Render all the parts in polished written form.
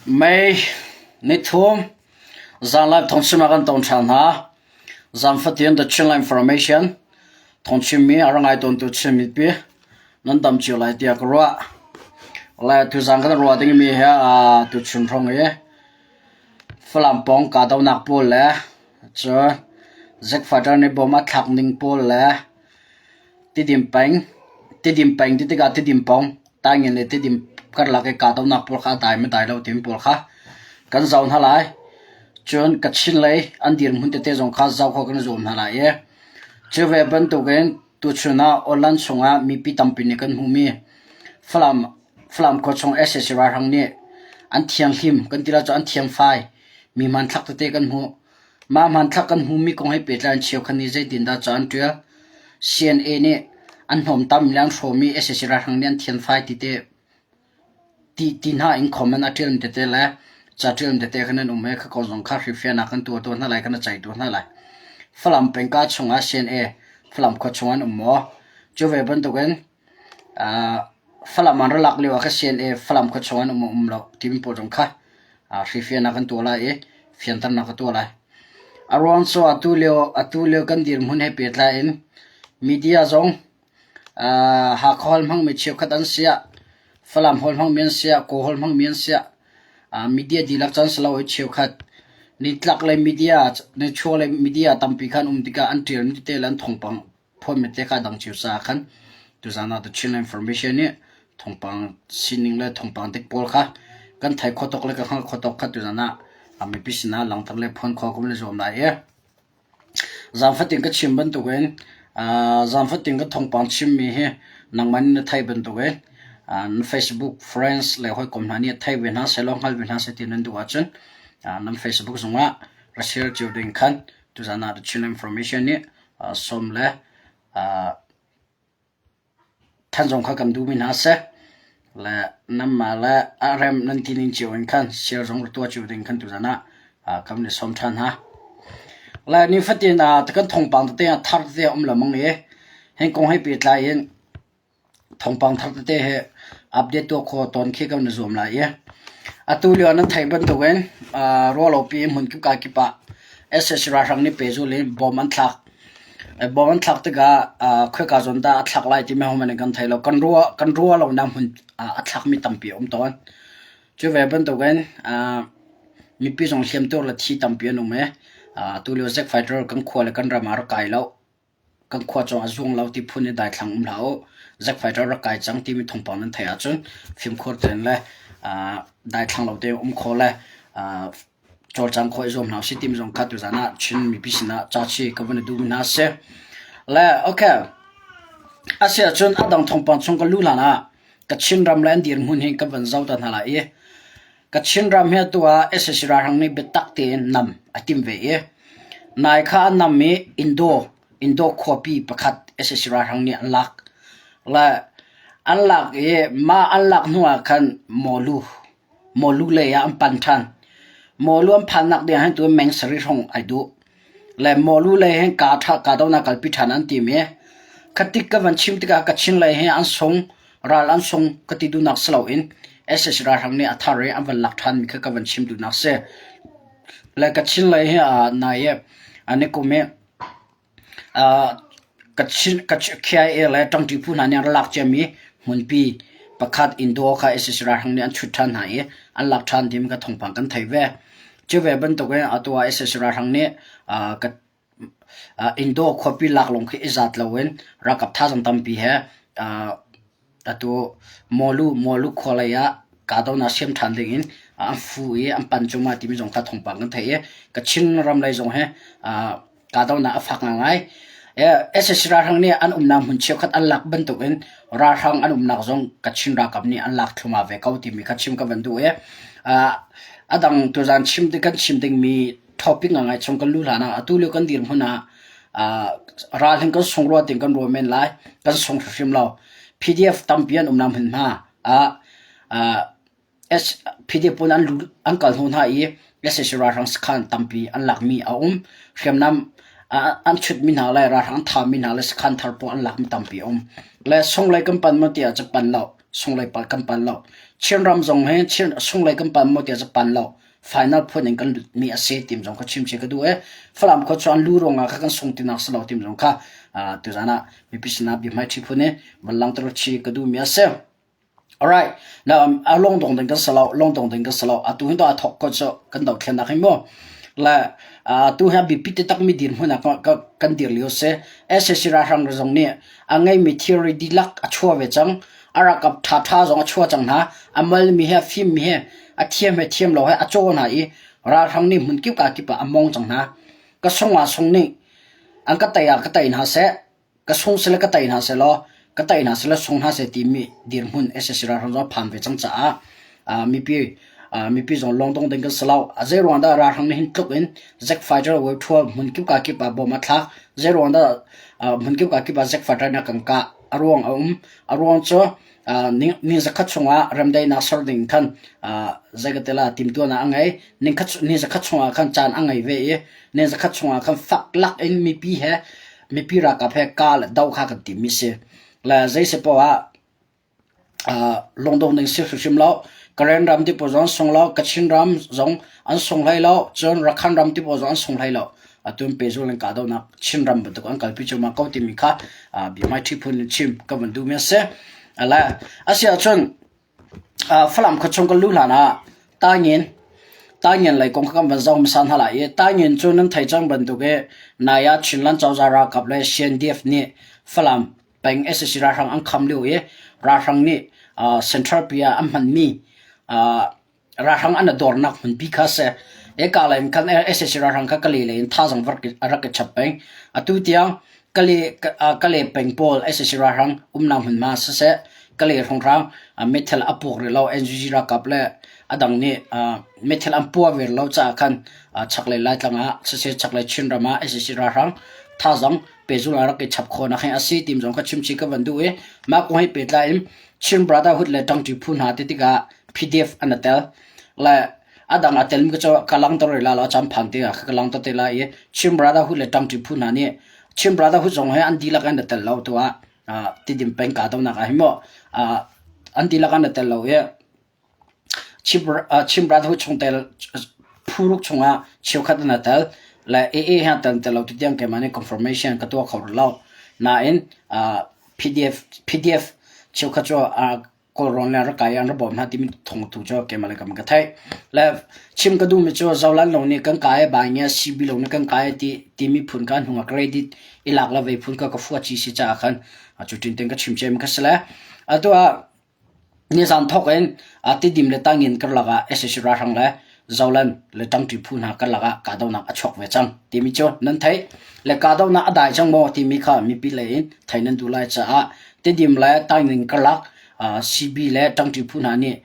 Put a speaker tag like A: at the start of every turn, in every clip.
A: May nithum zanlai thawngchim ah kan ton ṭhan hna. Zan fatin The Chinland Information thawngchimmi a ra ngai tawntu Chin mipi nan dam cio lai tiah ka ruah. Le tuzan kan ruah dingmi hi tuchun hrawng i Falam pawng kahdohnak pawl le cun Zack Fighter nih bom a thlak ning pawl le Tidim peng, Tidim peng ti tikah Tidim pawng Taingen le Tidim karlak i kahdohnak pawl kha a dai maw dai lo timi pawl kha kan zoh hna lai. Cun Kachin lei an dirhmun tete zong kha zoh khawh kan i zuam hna lai i cu ve bantukin tuchun ah Online chungah mipi tampi nih kan hmuhmi Falam Falam khua chung sac ralhrang nih an thianghlim kan ti lai cu an thiangfai mi hmanthlak tete kan hmuh. Mah hmanthlak kan hmuhmi kong he pehtlai in cheukhat nih zeitindah ca an ṭial? CNA nih an hnawmtam le an hrawmi sac ralhrang nih an thianfai ti te ti ti hna in comment a ṭialmi tete le ca ṭialmi tete khan an um i kha kong zong kha hrilhfiahnak kan tuah tuah hna lai, kan i ceih tuah hna lai. Falam pengka chungah CNA Falam khua chung an um maw? Cu ve bantukin Falam an ra lak lio ah kha CNA Falam khua chung an um maw um lo timi pawl zong kha hrilhfiahnak kan tuah lai i fianternak ka tuah lai. A ruang cu atu lio atu lio kan dirhmun he pehtlai in media zong Hakha holh hmangmi cheukhat an si ah, Falam holh hmangmi an si ah, Kawl holh hmangmi an si ah, media dihlak cu an si lo i cheukhat nitlaklei media, nichuahlei media tampi kha an um tikah an ṭialmi tete le an thawngpang phuanmi te kha a dang cio caah khan tuzaan ah The Chinland Information nih thawngpang sining le thawngpang dik pawl kha kan thei khawh tawk le kan hngalh khawh tawk kha tuzaan ah mipi sinah langhter le phuan khawh kan i zuam lai i Zaangfatin ka chim bantukin zaangfatin ka thawngpang chimmi hi nangmah nih na theih bantukin na Facebook friends le hawikom hna nih thei ve hna sehlaw hngal ve hna seh ti nan duh ahcun nan Facebook zungah ra share cio ding khan tuzaan ah The Chin Information nih sawm le Than zong kha kan duhmi hna seh le nanmah le a rem nan ti ning cio in khan share zong ra tuah cio ding khan tuzan ah kan i sawm ṭhan hna. Le nifatin ah kan thawngpang tete ah thar tete a um lengmang i hi kong he pehtlai in thawngpang thar tete he update tuah khawh tawn khi kan i zuam lai i atu lio nan theih bantukin ruahlopi in hmun kip ka kip ah sac ralhrang nih pehzulh in bom an thlak. Bom an thlak tikah khoika zawn dah a thlak lai timi hohmanh nih kan thei lo. Kan ruah kan ruah lonak hmun a thlakmi tampi a um tawn. Cu ve bantukin mipi zong hliamtuar le thi tampi an um i tulio Zack Fighter kan khua le kan ram ah rak kai lo. Kan khua cungah a zuang lo ti phun i daithlang um hlah u. Zack Fighter rak kai cang timi thawngpang nan theih ahcun fimkhur tein le daithlang lo tein um khawh le cawlcang khawh i zuam hna usih timi zong kha tuzaan ah Chin mipi sinah ca chi ka vun i duhmi hna a si. Le okay, a si ahcun a dang thawngpang chung ka luh hlan ah Kachin ram le an dirhmun hi ka van zoh ta hna lai i Kachin ram hi atu ah sac ralhrang nih biatak tein nam a timh ve i nai kha an nam i Indo Indo khuapi pakhat sac ralhrang nih an lak. Le an lak i mah an lak hnu ah khan Mawlu Mawlu lei ah an pan ṭhan. Mawlu an phannak ding ah hin tu meng sarih hrawng ai duh. Le Mawlu lei hin kaa ṭha kaa donak kalpi ṭhan an tim i khatik ka van chim tikah Kachin lei hi an sung ral an sung ka ti duhnak si loin sac ralhrang nih a thar i an van lak ṭhanmi kha ka van chim duhnak si. Le Kachin lei hi nai i an i kum i KIA le ṭangṭi phu hna nih an rak lak ciami hmunpi pakhat Indo kha sac ralhrang nih an chut ṭhan hna i an lak ṭhan timi kha thawngpang kan thei ve. Cu ve bantukin atu ah sac ralhrang nih Indo khuapi lak lawng khi i zat loin ralkap thazaang tampi he Atu Mawlu Mawlu khua lei ah kahdohnak siam ṭhan ding in an fu i an pan cuahmah timi zong kha thawngpang kan theih i Kachin ram lei zong hi kahdohnak a fak ngaingai. Sac ralhrang nih an umnak hmun cheukhat an lak bantukin ralhrang an umnak zong Kachin ralkap nih an lak thluahmah ve ko timi kha chim ka van duh i a dang tuzaan chim kan chim dingmi topic ngaingai chung kan luh hlan ah atu lio kan dirhmun ah ral hin kan sung rua ting kan rua men lai kan sung hrimhrim lo PDF tampi an umnak hmunhma ah PDF pawl an an kal hnu hna i sac ralhrang sakhan tampi an lakmi a um hriamnam an chutmi hna le ralhrang an thami hna le sakhan thar pawl an lakmi tampi a um le sunglei kan pan maw tiah cu pan lo sunglei kan pan lo. Chinram zong hi Chin sunglei kan pan maw tiah cu pan lo. Final phun in kan lutmi a si tim zong kha chim che ka duh i Falam khua cu an lu ruangah kha kan sung tinak si lo tim zong kha tuzan ah mipi sinah biahmai ṭhi phun i van langhter chi ka duhmi a si. Alright. Now, a lungdong ding kan si lo, lungdong ding kan si lo. Atu hin to a thok ko cu kan dothlennak hi mu. Le atu hi a biapi takmi dirhmun ah kan dir lio si. SAC ralhrang zong nih a ngeimi thilri dihlak a chuah ve cang. A rakap ṭhaṭha zong a chuah cang hna. A malmi he a fimmi he a thiam he thiam lo he a caw hna i ralhrang nih hmun kip ka kip ah a mong cang hna. Ka sung ah sung nih an ka tei ah ka tei hna seh. Ka sung sile ka tei hna sehlaw ka tei hna sile sung hna seh timi dirhmun SAC ralhrang zong a phan ve cang caah mipi mipi zong lawngdong ding kan si lo. A zei ruang dah ralhrang nih hin tluk in Zack Fighter wave thual hmun kip ka kip ah bom a thlak. Zei ruang dah hmun kip ka kip ah Zack Fighter nih a kan kah. A ruang a um. A ruang cu Ni zakhat chungah remdaihnak ser ding khan zeikatila timhtuahnak a ngei. Ni zakhat chungah khan caan a ngei ve i ni zakhat chungah khan fak lak in mipi he mipi ralkap he ka le do kha kan timmi si. Le zei si poah ah lungdong ding si hrimhrim lo. Karen ram ti pawl zong an sung lo, Kachin ram zong an sung hlei lo, cun Rakhine ram ti pawl zong an sung hlei lo. Atu in pehzul in kahdohnak Chinram bantuk an kalpi cuahmah ko timi kha biahmaiṭhi phun in chim ka van duhmi a si. Le a si ahcun Falam khuachung kan luh hlan ah Taingen Taingen lei kong kha kan van zoh hmasa hna lai i Taingen cu nan theih cang bantuk i nai ah Chinland cozah ralkap le CNDF nih Falam peng sac ralhrang an kham lio i ralhrang nih Central pi ah an hmanmi Ralhrang an i dornak hmunpi kha a si. Hika lei in khan sac ralhrang kha Kale lei in thazaang a rak i chap peng. Atu tiang Kale, Kale peng pawl sac ralhrang umnak hmunhma siseh, Kale hrawnghrang meithal a puak rih lo. NUG ralkap le a dang nih meithal an puah ve lo caah khan chaklei Laitlang ah siseh, chaklei Chinram ah sac ralhrang thazaang pehzulh ah rak i chap khawhnak hi a si ti zong kha chimchih ka van duh i mah kong he pehtlai in Chin Brotherhood le ṭangṭi phu hna ti tikah PDF an i tel. Le a dang a telmi cu ka langhter rih lai lo, a caan phan te ah ka langhter te lai i Chin Brotherhood le ṭangṭi phu hna nih Chin Brotherhood zong hi an dihlak an i tel lo tu ah Tidim peng kahdohnak ah hin maw an dihlak an i tel lo i Chin Brotherhood chungtel phuruk chungah cheukhat an i tel. Le AA he an tel lo ti tiang keimah nih confirmation ka tuah kho rih lo. Nain PDF PDF cheukhat cu Kawlrawn le rak kai i an ra bawm hna timi thawng tu cu keimah le kam ka theih. Le chim ka duhmi cu Zoland lawng nih kan kai bai nge CB lawng nih kan kai ti timi phun ka hnung ah credit i lak le vei phun ka ka fuat chi si caah khan cu tin ten ka chim cem ka si le atu ah Nizan thawk in Tidim le Tangin karlak ah sac ralhrang le Zoland le ṭangṭi phu hna karlak ah kahdohnak a chuak ve cang timi cu nan theih. Le kahdohnak a dai cang maw timi kha mipi lei in theih nan duh lai caah Tidim le Tangin karlak CB le ṭangṭi phu hna nih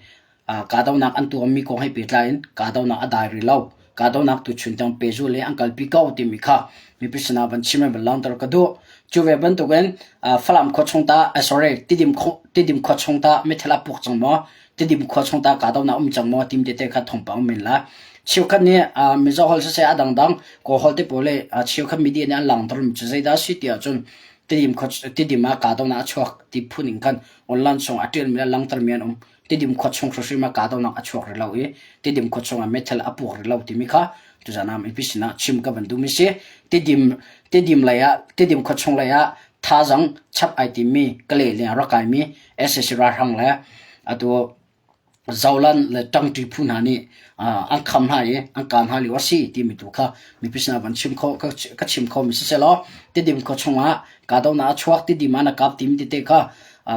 A: kahdohnak an tuahmi kong he pehtlai in kahdohnak a dai rih lo. Kahdohnak tuchun tiang pehzulh i an kalpi ko timi kha mipi sinah van chim in van langhter ka duh. Cu ve bantukin Falam khua chung ta, sorry, Tidim Tidim khua chung ta meithal a puak cang maw? Tidim khua chung ta kahdohnak um cang maw? Tim tete kha thawngpang um men la. Cheukhat nih Mizo holh siseh a dangdang Kawl holh te pawl le cheukhat media nih an langhter mi cu zeidah a si ti ahcun Tidim khua Tidim ah kahdohnak a chuak ti phun in khan online chung a ṭialmi le langhtermi an um. Tidim khua chung hrimhrim ah kahdohnak a chuak rih lo i Tidim khua chungah meithal a puak rih lo timi kha tuzan ah mipi sinah chim ka van duhmi si. Tidim Tidim lei ah Tidim khua chung lei ah thazaang chap ai timmi Kale le a rak kaimi sac ralhrang le atu Zolan le ṭangṭi phu hna nih an kham hna i an kah hna lio a si timi tu kha mipi sinah van chim kho ka chim khomi siselaw Tidim khua chungah kahdohnak a chuak Tidim ah na kap timi tete kha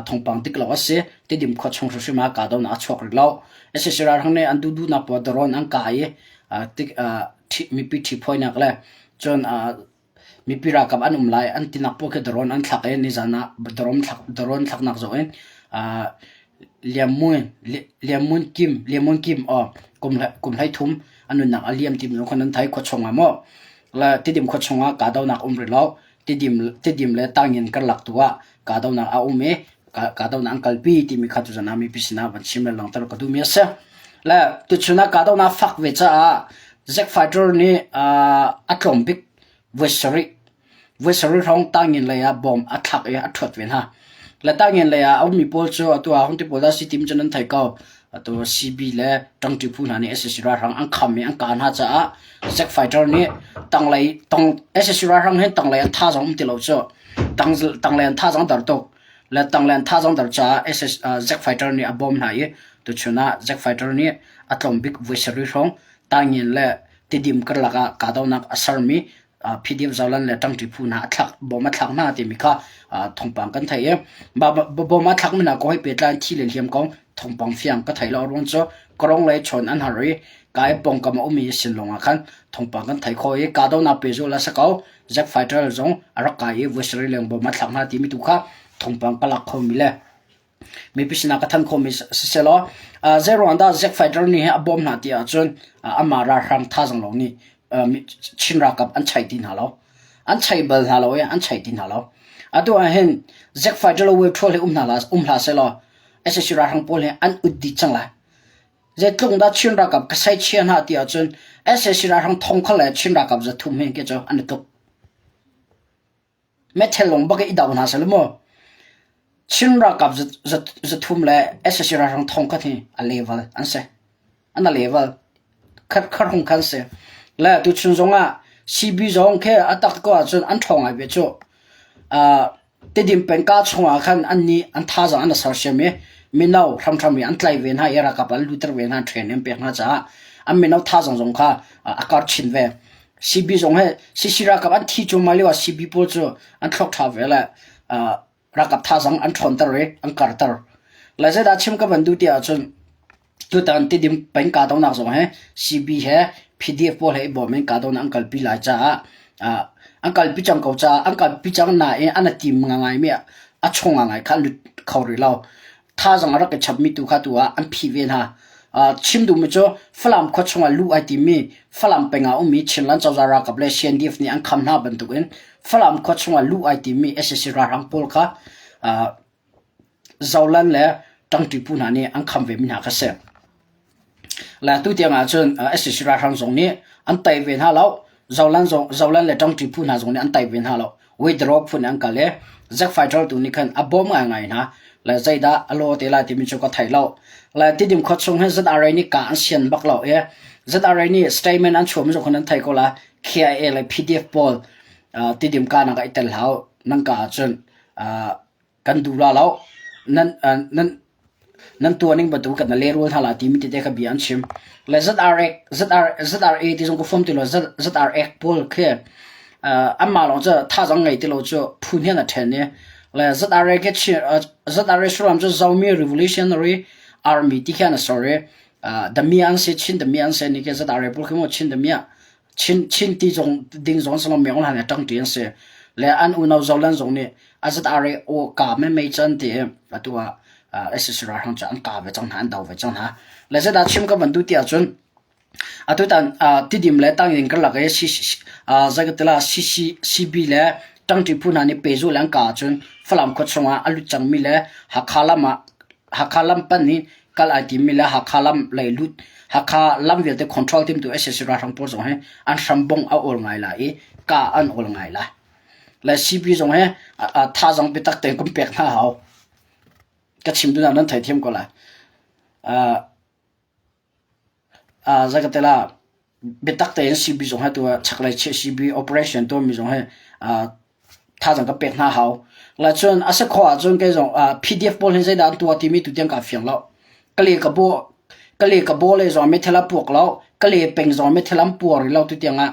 A: thawngpang dik lo a si. Tidim khua chung hrimhrim ah kahdohnak a chuak rih lo. Sac ralhrang nih an duhduhnak paoh drone an kah i mipi ṭhiphawinak le cun mipi ralkap an um lai an tinak paoh khi drone an thlak i nizan ah drone thlak drone thlaknak zong in Liam Kim Liam Kim aw kum 13 a nunnak a liam timi zong kha nan thei khua chung ah maw le Tidim khua chung ah kahdohnak um rih lo. Tidim Tidim le Tangin karlak tu ah kahdohnak a um i kahdohnak an kalpi timi kha tuzan ah mipi sinah van chim le langhter ka duhmi a si. Le tuchun ah kahdohnak fak ve caah Zack Fighter nih a tlawm bik voi sarih voi sarih hrawng Tangin lei ah bom a thlak i a ṭhuat ve hna. Le Tangin lei ah a ummi pawl cu atu ah hung ti pawl dah si tim cu nan thei ko. Atu CB le ṭangṭi phu hna nih sac ralhrang an kham i an kah hna caah Zack fighter nih tanglei tang sac ralhrang hi tanglei an thazaang um ti lo cu. Tang tanglei an thazaang dar tuk. Le tanglei an thazaang dar caah SS Zack fighter nih a bawm hna i tuchun ah Zack fighter nih a tlawm bik voi sarih hrawng Tangin le Tidim karlak ah kahdohnak a sermi PDF Zoland le ṭangṭi phu hna a thlak bawm a thlak hna timi kha thawngpang kan theih i bawm a thlakmi hna kong he pehtlai in thi le hliam kong thawngpang fiang ka thei lo a ruang cu Karong lei chawn an har i ka i pawngkam a ummi sin lawngah khan thawngpang kan thei kho i kahdohnak pehzulh a si ko. Zack Fighter zong a rak kai i voi sarih leng bawm a thlak hna timi tu kha thawngpang ka lak khomi le mipi sinah ka thanh khawhmi sisehlaw zeiruang dah Zack Fighter nih a bawm hna ti ahcun amah ralhrang thazaang lawng nih Chin ralkap an chaih ti hna lo. An chaih bal hna lo i an chaih ti hna lo. Atu ah hin Zack Fighter le Wave Troll hi um hna um hlah sehlaw sac ralhrang pawl hi an ut dih cang lai. Zeitluk dah Chin ralkap ka saichia hna ti ahcun sac ralhrang thong kha le Chin ralkap zathum hi ke cu an i tluk. Meithal lawng bak i do hna seh mu. Chin ralkap zathum le sac ralhrang thong khat hi a level an si. An a level. Khat khat hung khan si. Le tuchun zong ah CB zong khi a tak ko ahcun an ṭhawng ngai ve cu. Uh, Tidim pengka chungah khan an nih an thazaang an sersiam i mino hramhram i an tlaih ve hna i ralkap an lutter ve hna train an pek hna caah an mino thazaang zong kha a kar chin ve. CB zong hi CC ralkap an thi cuahmah lio ah CB pawl cu an thluak ṭha ve le ralkap thazaang an ṭhawnter i an karter. Le zeidah chim ka van duh ti ahcun tutan Tidim peng kahdohnak zong hi CB he PDF pawl he i bawm in kahdohnak an kalpi lai caah an kalpi cang ko caah an kalpi cang nain an i tim ngaingaimi a chung ngai kha an lut kho rih lo. Thazaang a rak i chapmi tu kha tu ah an phih ve hna. Chim duhmi cu Falam khua chungah luh ai timmi Falam peng ah ummi Chinland cozah ralkap le CNDF nih an kham hna bantukin Falam khua chungah luh ai timmi sac ralhrang pawl kha Zoland le ṭangṭi phu hna nih an kham vemi hna kha si. Le tu tiang ahcun sac ralhrang zong nih an tei ve hna lo. Zoland zong Zoland le ṭangṭi phu hna zong nih an tei ve hna lo. Withdraw phun an kal i Zack Fighter tu nih khan a bawm ngaingai hna. Le zeidah a law te lai timi cu ka thei lo. Le Tidim khua chung hi ZRA nih ka an sian bak lo i ZRA nih statement an chuahmi zong khan an thei ko la. KIA le PDF pawl Tidim ka nak ah i tel hau. Nan ka ahcun kan duh la lo. Nan nan nan tuah ning bantuk kan lerual hna la timi tete kha bia an chim. Le ZRA ZR ZRA ti zong ka fom ti lo ZRA pawl khi anmah lawng cu thazaang ngei ti lo cu phun hian a ṭhen i le ZRA ke ZRA sullam cu Zomi Revolutionary Army ti khian a sor i dami an si Chin dami an si ni khi ZRA pawl khi mu Chin dami ah Chin Chin ti zong ding zong salo meng hlan ṭang ṭi an si. Le an unau Zoland zong nih a ZRA aw ka me mei chan ti atu ah SSC ralhrang cu an ka ve cang hna an do ve cang hna. Le zeidah chim ka van duh ti ahcun atutan Tidim le Tangin karlak i zeikatila CCCB le ṭangṭi phu hna nih pehzulh le an ka ahcun Falam khua chungah a lut cangmi le Hakha lam ah Hakha lam pan in kal ai timmi le Hakha lam lei lut Hakha lam vialte control timtu sac ralhrang pawl zong hi an hrambong a awl ngai lai i ka an awl ngai lai. Le CB zong hi thazaang biatak tein kan pek hna hau. Ka chim duhnak nan theithiam ko lai. Zeikatela biatak tein CB zong hi tu ah chaklei CB operation tuahmi zong hi thazaang ka pek hna hau. Le cun a si khawh ahcun kei zong PDF pawl hi zeidah an tuah timi tutiang kaa fiang lo. Ka le ka baw ka le ka baw le zong meithal a puak lo. Ka le peng zong meithal an puar rih lo tutiang ah.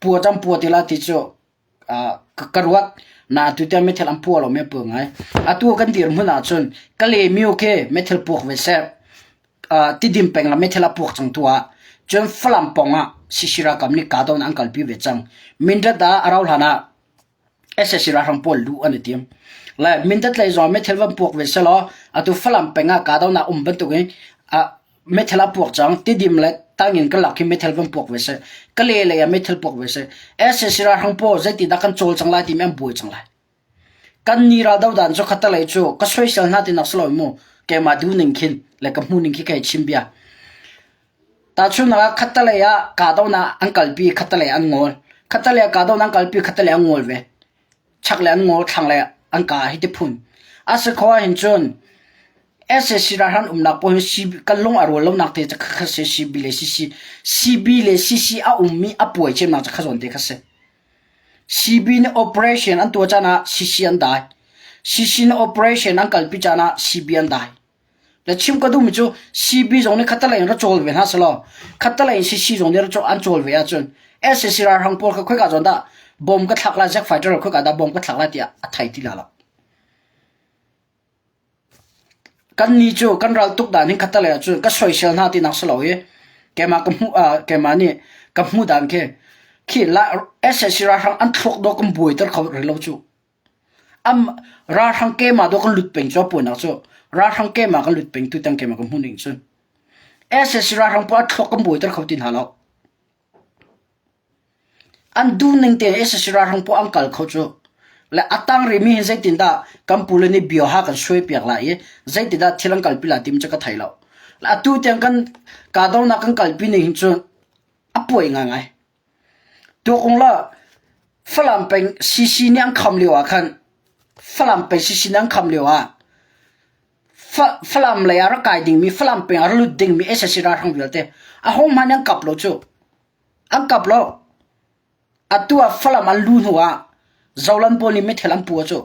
A: Pua cang pua ti la ti cu ka ruat. Na tutiang meithal an pua lo mi a pua ngai. Atu kan dirhmun ahcun ka le mio khi meithal puak ve seh. Tidim peng le meithal a puak cang tu ah cun Falam pawng ah CC ralkap nih kahdohnak an kalpi ve cang. Mindat ah a rauh hlan ah sac ralhrang pawl luh an i tim. Le Mindat lei zong meithal van puak ve selaw atu Falam peng ah kahdohnak um bantukin meithal a puak cang. Tidim le Tangin karlak khi meithal van puak ve seh. Kale lei ah meithal puak ve seh. Sac ralhrang pawl zeitindah kan cawl cang lai timi an buai cang lai. Kan ni ral dodan cu khatalei cu ka soisel hna tinak si lo mu keimah duhning khin le ka hmuhning khi ka hei chim bia. Tahchunhnak ah khatalei ah kahdohnak an kalpi khatalei an ngawl. Khatalei ah kahdohnak an kalpi khatalei an ngawl ve. Chaklei an ngawl thlanglei an kah hi ti phun. A si kho ahhin cun. SAC ralhrang umnak pawl hi kan lung a rual lonak te cu kha si CB le CC CB le CC a ummi a puai cemnak cu kha zawn te kha si. CB nih operation an tuah caan ah CC an dai. CC nih operation an kalpi caan ah CB an dai. Le chim ka duhmi cu CB zong nih khattelei in ra cawl ve hna selaw khattelei in CC zong nih an cawl ve ahcun SAC ralhrang pawl kha khoika zawn dah bom ka thlak lai Jack fighter khoika dah bom ka thlak lai tiah a thei ti la lo. Kannih cu kan ral tuk dan hin khattelei ahcun ka soisel hna tinak si lo i keimah ka hmuh ah keimah nih ka hmuh dan khi khi SAC ralhrang an thluak dawh kan buaiter kho rih lo cu. Am ralhrang keimah dawh kan lut peng cu a puainak cu ralhrang keimah kan lut peng tutan keimah ka hmuh ning cun SAC ralhrang pawl a thluak kan buaiter kho ti hna lo. An duhning tein sac ralhrang pawl an kal kho cu. Le a tang rihmi hi zeitindah kan pule nih bioha kan suaipiak lai i zeitindah thil an kalpi lai timi cu ka thei lo. Le atu tiang kan kahdohnak kan kalpi ning hin cun a puai ngaingai. Tuakung la Falam peng CC nih an kham lio ah khan Falam peng CC nih an kham lio ah Falam lei ah rak kai dingmi Falam peng ah rak lut dingmi sac ralhrang vialte aho hmanh nih an kap lo cu. An kap lo. Atu ah Falam an lu hnu ah Zolan pawl nih mithel an pu cu.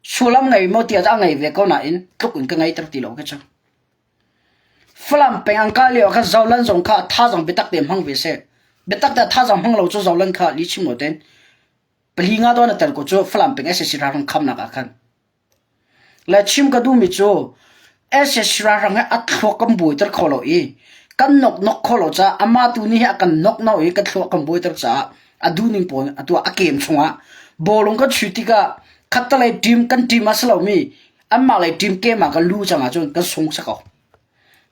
A: Sullam ngei maw tiah a ngei ve ko nain tluk in ka ngeiter ti lo khi cu. Falam peng an kal lio ah khan Zolan zong kha thazaang biatak te hmang ve seh. Biatak te thazaang hmang lo cu Zolan kha li chim lo ten. Pali nga dawn a tel ko cu Falam peng sac ralhrang khamnak ah khan. Le chim ka duhmi cu sac ralhrang hi a thluak kan buaiter kho lo i kan noknok kho lo caah amah tu nih hi a kan nokno i kan thluak kan buaiter caah a duhning pawl a tuah a kem chungah bawlung kan chuih tikah khattelei team kan team a si lomi anmah lei team kem ah kan lu cang ahcun kan sung si ko.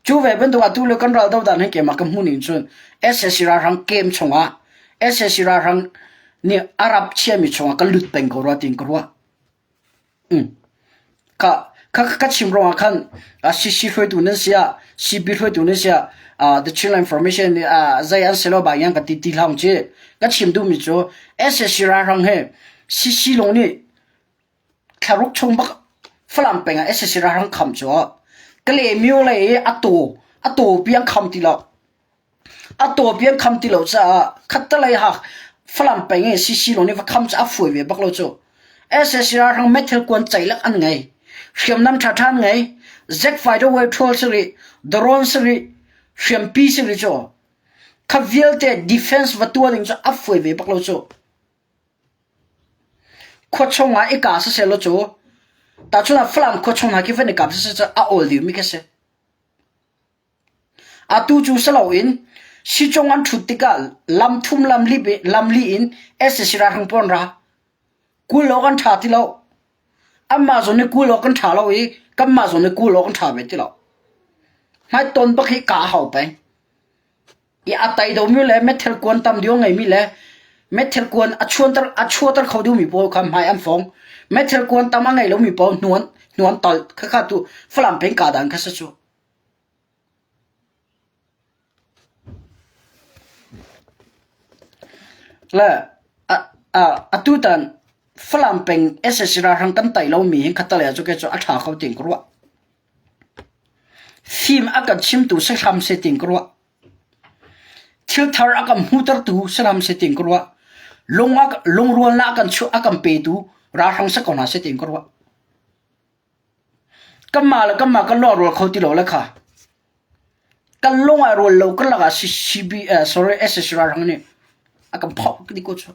A: Cu ve bantuk atu le kan ral dodan hi keimah ka hmuh ning cun sac ralhrang kem chungah sac ralhrang nih Arab chiami chungah kan lut peng ko rua tiin ka ruah. Ka chim ruangah khan CC hruaitu nan si ah CB hruaitu nan si ah The Chinland Information nih zei an si lo ba yang ka ti ti hlah ci. Ka chim duhmi cu sac ralhrang hi CC lawng nih thlaruk chung bak Falam peng ah sac ralhrang kham cu Kalaymyo lei i a taw a taw pi an kham ti lo. A tawpi an kham ti lo caah khattelei hak Falam peng i CC lawng nih va kham cu a fawi ve bak lo cu. Sac ralhrang meithal kuan ceilak an ngei. Hriamnam ṭhaṭha an ngei. Zack fighter patrol si rih, drone si rih, hriampi si rih cu. Kha vialte defense va tuah ding cu a fawi ve bak lo cu. Khuachung ah i ka siseh law cu tahchun ah Falam khuachung hna khi van i kap siseh cu a awl dihmi khi si. Atu cu si loin sicung an ṭhut tikah lam thum lamli in sac ralhrang pawl an ra. Kul awk an ṭha ti lo. Anmah zawn nih kul awk an ṭha lo i kanmah zawn nih kul awk an ṭha ve ti lo. Hmaitawn bak hi kah a hau peng. I a tai domi le meithal kuan tam deuh a ngeimi le meithal kuan a chuanter a chuahter kho deuhmi pawl kha hmai an fong. Meithal kuan tam a ngei lomi pawl hnu an hnu an tolh. Khakha tu Falam peng kahdan kha si cu. Le atutan Falam peng sac ralhrang kan tai lomi hin khattelei ah cu kei cu a ṭha kho tiin ka ruah. Fim a kan chimtu si hram seh tiin ka ruah. Thil thar a kan hmuhtertu si hram seh tiin ka ruah. Lungrualnak a kan chuah a kan petu ralhrang si ko hna seh tiin ka ruah. Kanmah le kanmah kan lawh rual kho ti lo le kha. Kan lung ah rual lo kan lakah CB sorry SSC ralhrang nih a kan phauh ka ti ko cu.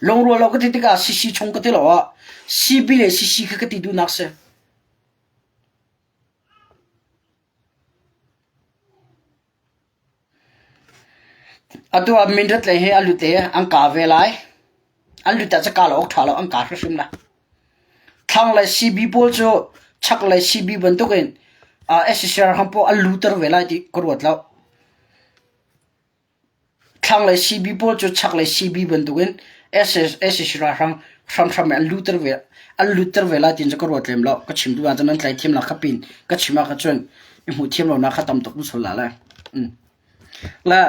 A: Lungrual lo ka ti tikah CC chung ka ti lo ah CB le CC kha ka ti duhnak si. Atu ah mindat lei hi a lut i an kaa ve lai. An lut ah cun kaa lo awk ṭha lo, an kaa hrimhrim lai. Thlanglei CB pawl cu chaklei CB bantukin SCR hram pawl an luter ve lai ti ka ruat lo. Thlanglei CB pawl cu chaklei CB bantukin sac ralhrang hramhram in an lutter ve an lutter ve lai tiin cu ka ruat lem lo. Ka chim duh ahcun nan tlai thiam lo kha pin ka chim ah cun i hmuh thiam lonak kha tam tuk um sual la le. Le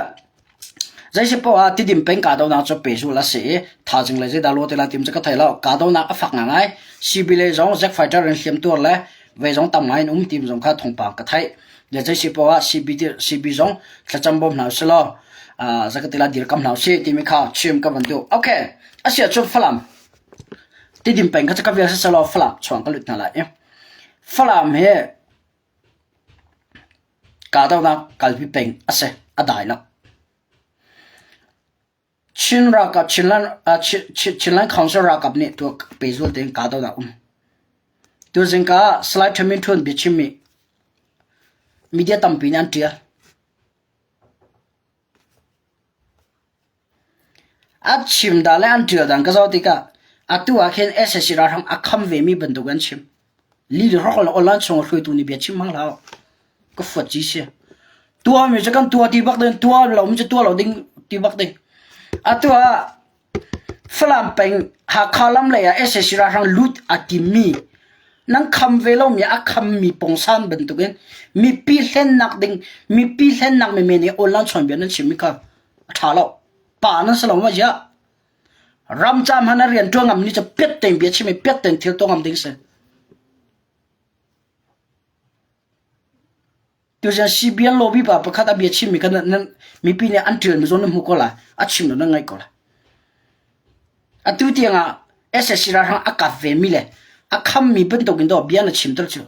A: zeisi poah ah Tidim peng kahdohnak cu pehzulh a si i thaizing le zeidah lawh te lai tim cu ka thei lo. Kahdohnak a fak ngaingai. CB lei zong Zack Fighter in hliamtuar le. Vei zong tam ngai in um tim zong kha thawngpang ka theih. Le zei si poah CB CB zong thlacam bawm hna usih law zakatila dirkam hna usih timi kha chim ka van duh. Okay, asia cun Falam Tidim peng kha ka vial siselaw Falam chuang ka lut hna lai i Falam hi kahdohnak kalpi peng a si, a dai lo. Chin ralkap Chinland Chinland Council ralkap nih tuah pehzul tein kahdohnak um. Tuzing ka Salai Thamin Thun biachimmi media tampi nih an ṭial. A chim dan le an ṭial dan ka zoh tikah atu ah khin sac ralhrang a kham vemi bantuk an chim. Li le hrok le online chung hruaitu nih bia chim hmang hlah ka fuat ci si. Tuah mi cu kan tuah ti bak ding, tuah lo mi cu tuah lo ding ti bak ding. Atu ah Falam peng Hakha lam lei ah sac ralhrang lut a timmi nan kham ve lomi a khammi pongsan bantukin mipi hlennak ding mipi hlennak menmen i online chawnbia nan chimmi kha a ṭha lo. Pa nan si lo ma ziah? Ram cam han a rian ṭuan ngam ni cu piat tein bia chim i piat tein thil tuah ngam ding si. Tuzan CBN lobby pa pakhat a bia chimmi kha nan mipi nih an ṭialmi zong nan hmu ko lai. A chim lo nan ngaih ko lai. Atu tiang ah SSC ralhrang a kap vemi le a khammi bantukin dawh bia na chimter cu.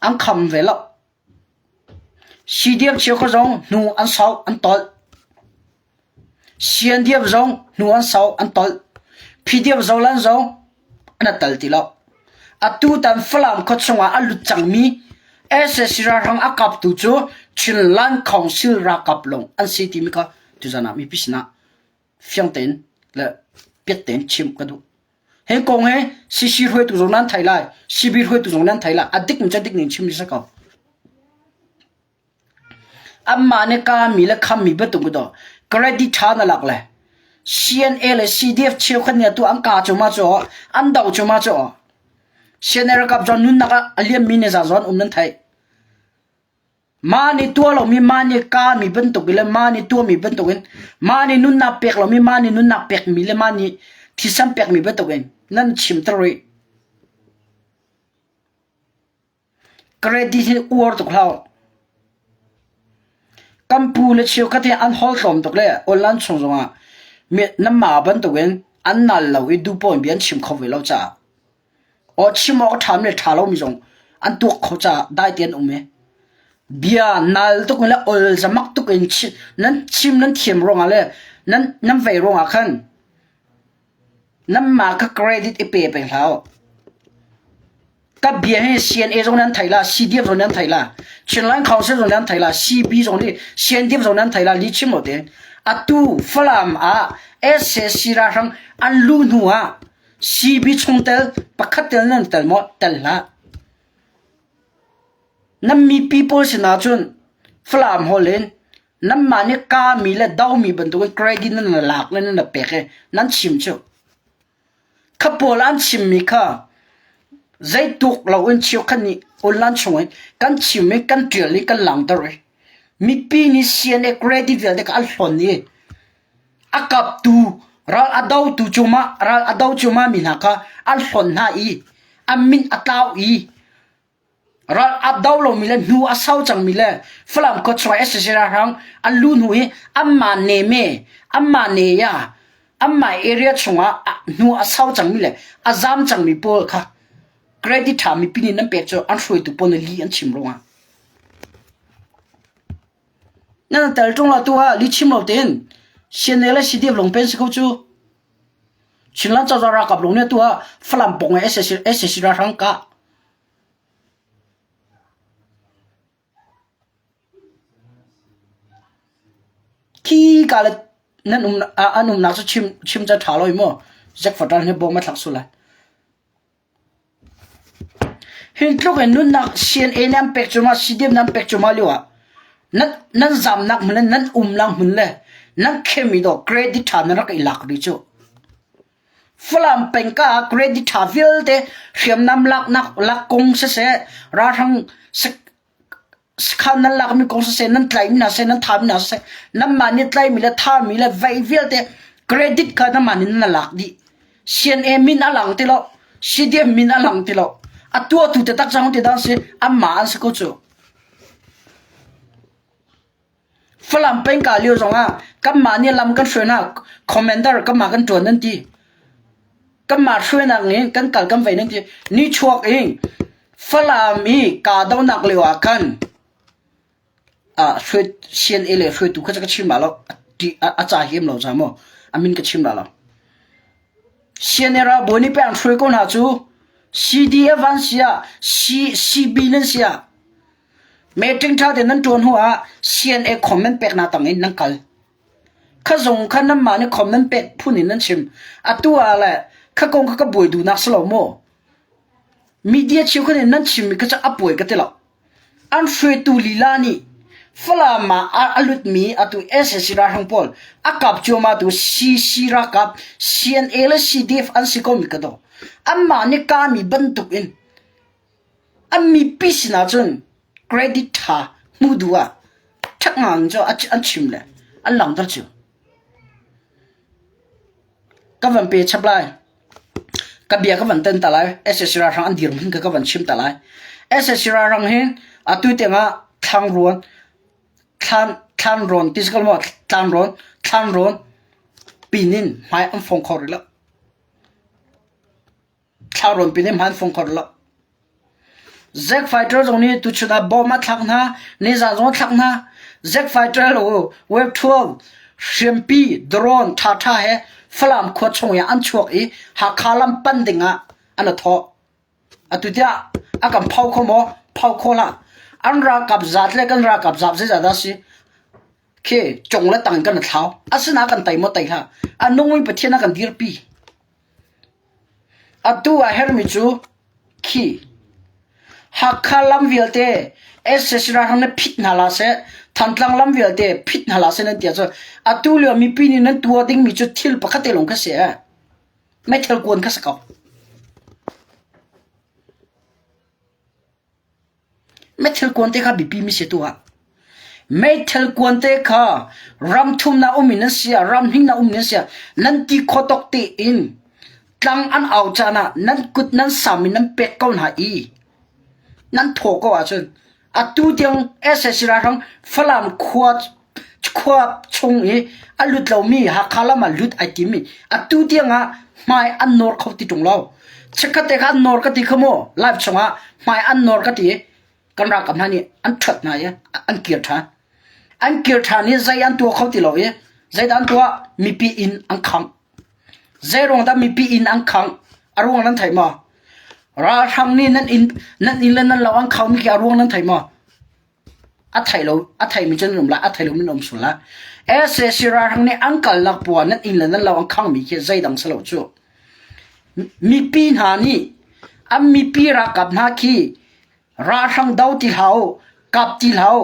A: An kham ve lo. CDF cheukhat zong hnu an sau an tolh. CNDF zong hnu an sau an tolh. PDF Zoland zong an a tal ti lo. Atutan Falam khua chungah a lut cangmi sac ralhrang a kaptu cu Chinland Council ralkap lawng an si timi kha tuzan ah mipi sinah fiang tein le piat tein chim ka duh. Hi kong hi CC hruaitu zong nan thei lai, CB hruaitu zong nan thei lai. A dik ning cu a dik ning chim si ko. Anmah nih kami le khammi bantuk daw credit ṭha na lak le CNA le CDF cheukhat nih atu an ka cu ma cu an do cu ma cu CNA ralkap zawn nunnak ah a liammi nih zawn um nan theih. Mah nih tuah lomi mah nih kami bantuk le mah nih tuahmi bantuk in mah nih nunnak pek lomi mah nih nunnak pekmi le mah nih thisen pekmi bantuk in nan chimter rih. Credit hi uar tuk hlah. Kan pu le cheukhat hi an holh tlawm tuk le online chung zongah nanmah bantukin an nal lo i duhpoh in bia an chim kho ve lo caah aw chim awk a ṭhami le ṭha lomi zong an tuak kho caah dai tein an um i bia nal tuk in le ol zamak tuk in nan chim nan thiam ruangah le nan nan vei ruangah khan nanmah kha credit i pe peng hlah u. Ka bia hi CNA zong nan thei la, CDF zong nan thei la, Chinland Council zong nan thei la, CB zong nih CNDF zong nan thei la, li chim lo te. Atu Falam ah SAC ralhrang an luh hnu ah CB chungtel pakhat tel nan tel maw? Tel hlah. Nan mipi pawl sinah cun Falam holh in nanmah nih kami le domi bantukin credit nan lak le nan pek i nan chim cu. Kha pawl an chimmi kha zeituk loin cheukhat nih online chungin kan chim i kan ṭial i kan langhter i mipi nih CNA credit vialte kha an hlonh i a kaptu ral a dotu cungah ral a do cungah mi hna kha an hlonh hna i an min a tlau i Ral a do lomi le hnu a sau cangmi le Falam khua chung ah sac ralhrang an luh hnu i anmah neme, anmah neya, anmah area chungah hnu a sau cangmi le a zaam cangmi pawl kha credit ṭha mipi nih nan pek cu an hruaitu pawl nih lih an chim ruangah. Nan tel ṭung lo tu ah lih chim lo tein CNA le CDF lung pen si ko cu. Chinland cozah ralkap lung nih tu ah Falam pawng i sac ralhrang kah. Khi ka le nan um an umnak cu chim chim ca ṭha lo i maw Jack Fatal hi bawm a thlak sul lai. Hi tluk in nunnak CNA nih an pek cuahmah CDM nih an pek cuahmah lio ah nan nan zamnak hmun le nan umnak hmun le nan khem i dawh credit ṭha nan rak i lak rih cu. Falam peng ka ah credit ṭha vialte hriamnam laknak lak kong siseh ralhrang Sakhan nan lakmi kong siseh, nan tlaihmi hna siseh, nan thami hna siseh, nanmah nih tlaihmi le thami le vei vialte credit kha nanmah nih nan lak dih. CNA min a lang ti lo. CDF min a lang ti lo. A tuahtu taktak cang ti dah si anmah an si ko cu. Falam pengka lio zongah kanmah nih lam kan hruainak commander kanmah kan ṭuan nan ti. Kanmah hruainak nih kan kal kan vei nan ti. Nichuak i Falam i kahdohnak lio ah khan ah hruai CNA le hruaitu kha ka chim la lo. A ca hiam lo ca maw a min ka chim la lo. CNA ralbawi nih pei an hruai ko hna cu CDF an si ah CB nan si ah Meeting ṭha tein nan ṭuan hnuah CNA khom nan peknak tangin nan kal. Kha zong kha nanmah nih khom nan pek phun in nan chim. Atu ah le kha kong kha ka buai duhnak si lo maw? Media cheukhat in nan chimmi kha cu a buai ka ti lo. An hruaitu lila nih Falam ah a lutmi atu SAC ralhrang pawl a kap cuahmah tu CC ralkap CNA le CDF an si komi ka daw. Anmah nih kami bantuk in An mipi sinah cun credit ṭha hmuh duh ah ṭhat ngang cu an chim le an langhter cio. Ka van pe chap lai. Ka bia ka van ten ta lai. SSC ralhrang an dirhmun kha ka van chim ta lai. SSC ralhrang hi atu tiangah thlangrawn thlan thlanrawn ti si ko maw tlanrawn thlanrawn pin in hmai an fong kho rih lo. Thlarawn pin i hmaan fung kho lo. Zack Fighter zong nih tuchun ah bom a thlak hna, nizan zong a thlak hna. Zack Fighter lo Wave 12 hriampi drone ṭhaṭha he Falam khua chung i an chuak i Hakha lam pan ding ah an i thawh. Atu tiah a kan phau kho maw? Phau kho hlah. An ralkap zat le kan ralkap zat zeizat dah si? Khi cung le tang in kan i thlau. Asinain kan tei maw tei hlah. A nungmi Pathian a kan dirpi. Atu a herhmi cu khi Hakha lam vialte sac ralhrang nih phit hna hlah seh, Thantlang lam vialte phit hna hlah seh nan ti ahcun atu lio mipi nih nan tuah dingmi cu thil pakhat te lawng kha si ee. Meithal kuan kha si ko. Meithal kuan te kha biapi mi si tu ah. Meithal kuan te kha ram thumnak um in nan si ah, ram hningnak um in nan si ah, nan ti khawtawk tein tlang an au caan ah nan kut nan sam in nan pek ko hna i nan thaw ko ahcun atu tiang sac ralhrang Falam khua khua chung i a lut lomi Hakha lam ah lut ai tim i atu tiang ah hmai an nawr kho ti ṭung lo. Chikkhat te kha an nawr ka ti kha mu live chungah hmai an nawr ka ti kan ralkap hna nih an ṭhuat hna i an kir ṭhan. An kir ṭhan i zei an tuah kho ti lo i zeidah an tuah mipi inn an khangh. Zeiruang dah mipi inn an khangh? A ruang nan thei maw? Ralhrang nih nan inn nan inn le nan lo an khangmi khi a ruang nan thei maw? A thei lo a theimi cu nan um lai a thei lomi nan um sual lai. Sac ralhrang nih an kalnak poah nan inn le nan lo an khanghmi khi zeidang si lo cu. Mipi hna nih an mipi ralkap hna khi ralhrang do ti hlah u, kap ti hlah u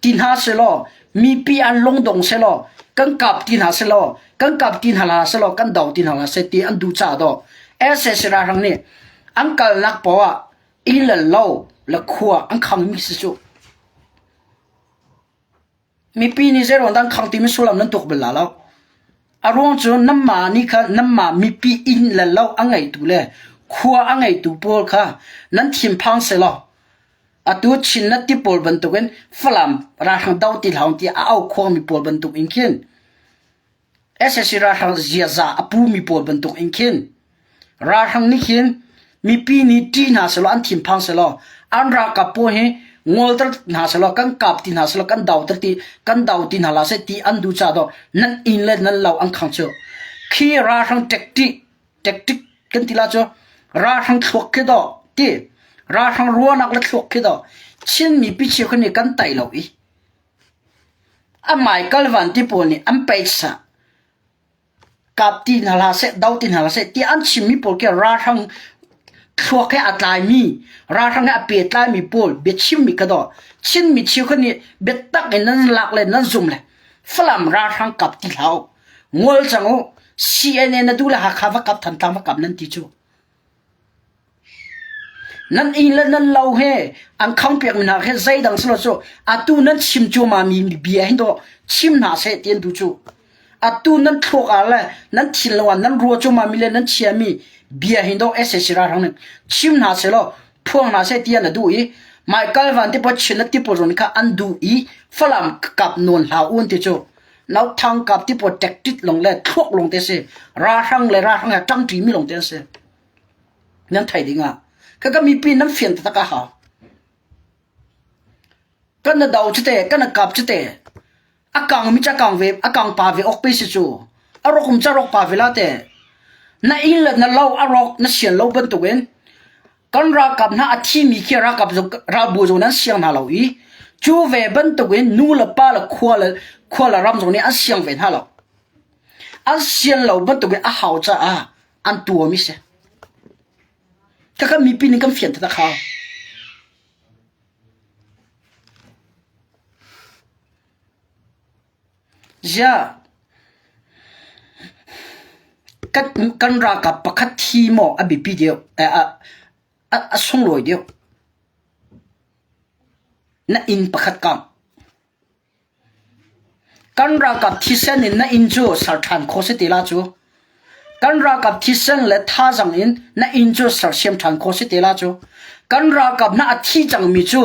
A: ti hna selaw mipi an lungdong selaw kan kap ti hna selaw kan kap ti hna hlah selaw kan do ti hna hlah seh ti an duh caah dawh sac ralhrang nih an kalnak poah Inn le lo le khua an khangmi si cu. Mipi nih zeiruang dah an khang timi sullam nan tuak bal la lo. A ruang cu nanmah nih khan nanmah mipi inn le lo a ngeitu le khua a ngeitu pawl kha nan thinphang selaw atu Chinnet ti pawl bantukin Falam ralhrang do ti hlah tiah a au khuangmi pawl bantuk in khin Sac ralhrang ziaza a pumi pawl bantuk in khin ralhrang nih khin mipi nih ṭih hna sehlaw an thinphang sehlaw an ralkap pawl hi ngolter hna sehlaw kan kap ti hna sehlaw kan doter ti kan do ti hna hlah seh ti an duh caah dawh nan inn le nan lo an khang cu khi ralhrang tactic tactic kan ti la cu ralhrang thluak khi dawh ti ralhrang ruahnak le thluak khi dawh Chin mipi cheukhat nih kan tai lo i A hmaikal vanti pawl nih an page ah kap ti hna hlah seh, do ti hna hlah seh tiah an chimmi pawl khi ralhrang thluak he aa tlaimi, ralhrang he a pehtlaimi pawl biachimmi kha dawh Chinmi cheukhat nih biatak in nan lak le nan zum le Falam ralhrang kap ti hlah u. Ngol cang u. CNA na duh le Hakha va kap, Thantlang va kap nan ti cu. Nan inn le nan lo he an khangpiakmi hna he zeidang si lo cu atu nan chim cuahmahmi bia hin dawh chim hna seh ti an duh cu. Atu nan thluak ah le nan thinlung ah nan ruah cuahmahmi le nan chiami bia hin dawh sac ralhrang nih chim hna sehlaw phuang hna seh ti an duh i Michael Van ti pawl Chin ti pawl zong nih kha an duh i Falam kap nawn hlah u an ti cu. Nauthang kap ti pawl tactic lawng le thluak lawng te si. Ralhrang le ralhrang he ṭangṭi mi lawng te an si. Nan theih ding ah. Kaka mipi nan fian taktak a hau. Kan na do cu te, kan na kap cu te. A kang mi ca kang ve, a kang pa ve ok pe si cu. A rok um ca rok pa ve la te. Na inn le na lo a rok na sian lo bantukin kan ralkap hna a thimi khi ralkap ralbu zong nan siang hna lo i cu ve bantukin nu le pa le khua le khua le ram zong nih an siang ve hna lo. An sian lo bantukin a hau caah an tuami si. Kaka mipi nih kan fian taktak hau. Ziah kan ralkap pakhat thi maw a biapi deuh, a sunglawi deuh? Na inn pakhat kangh. Kan ralkap thisen in na inn cu ser ṭhan khawh si ti la cu. Kan ralkap thisen le thazaang in na inn cu sersiam ṭhan khawh si te la cu. Kan ralkap hna a thi cangmi cu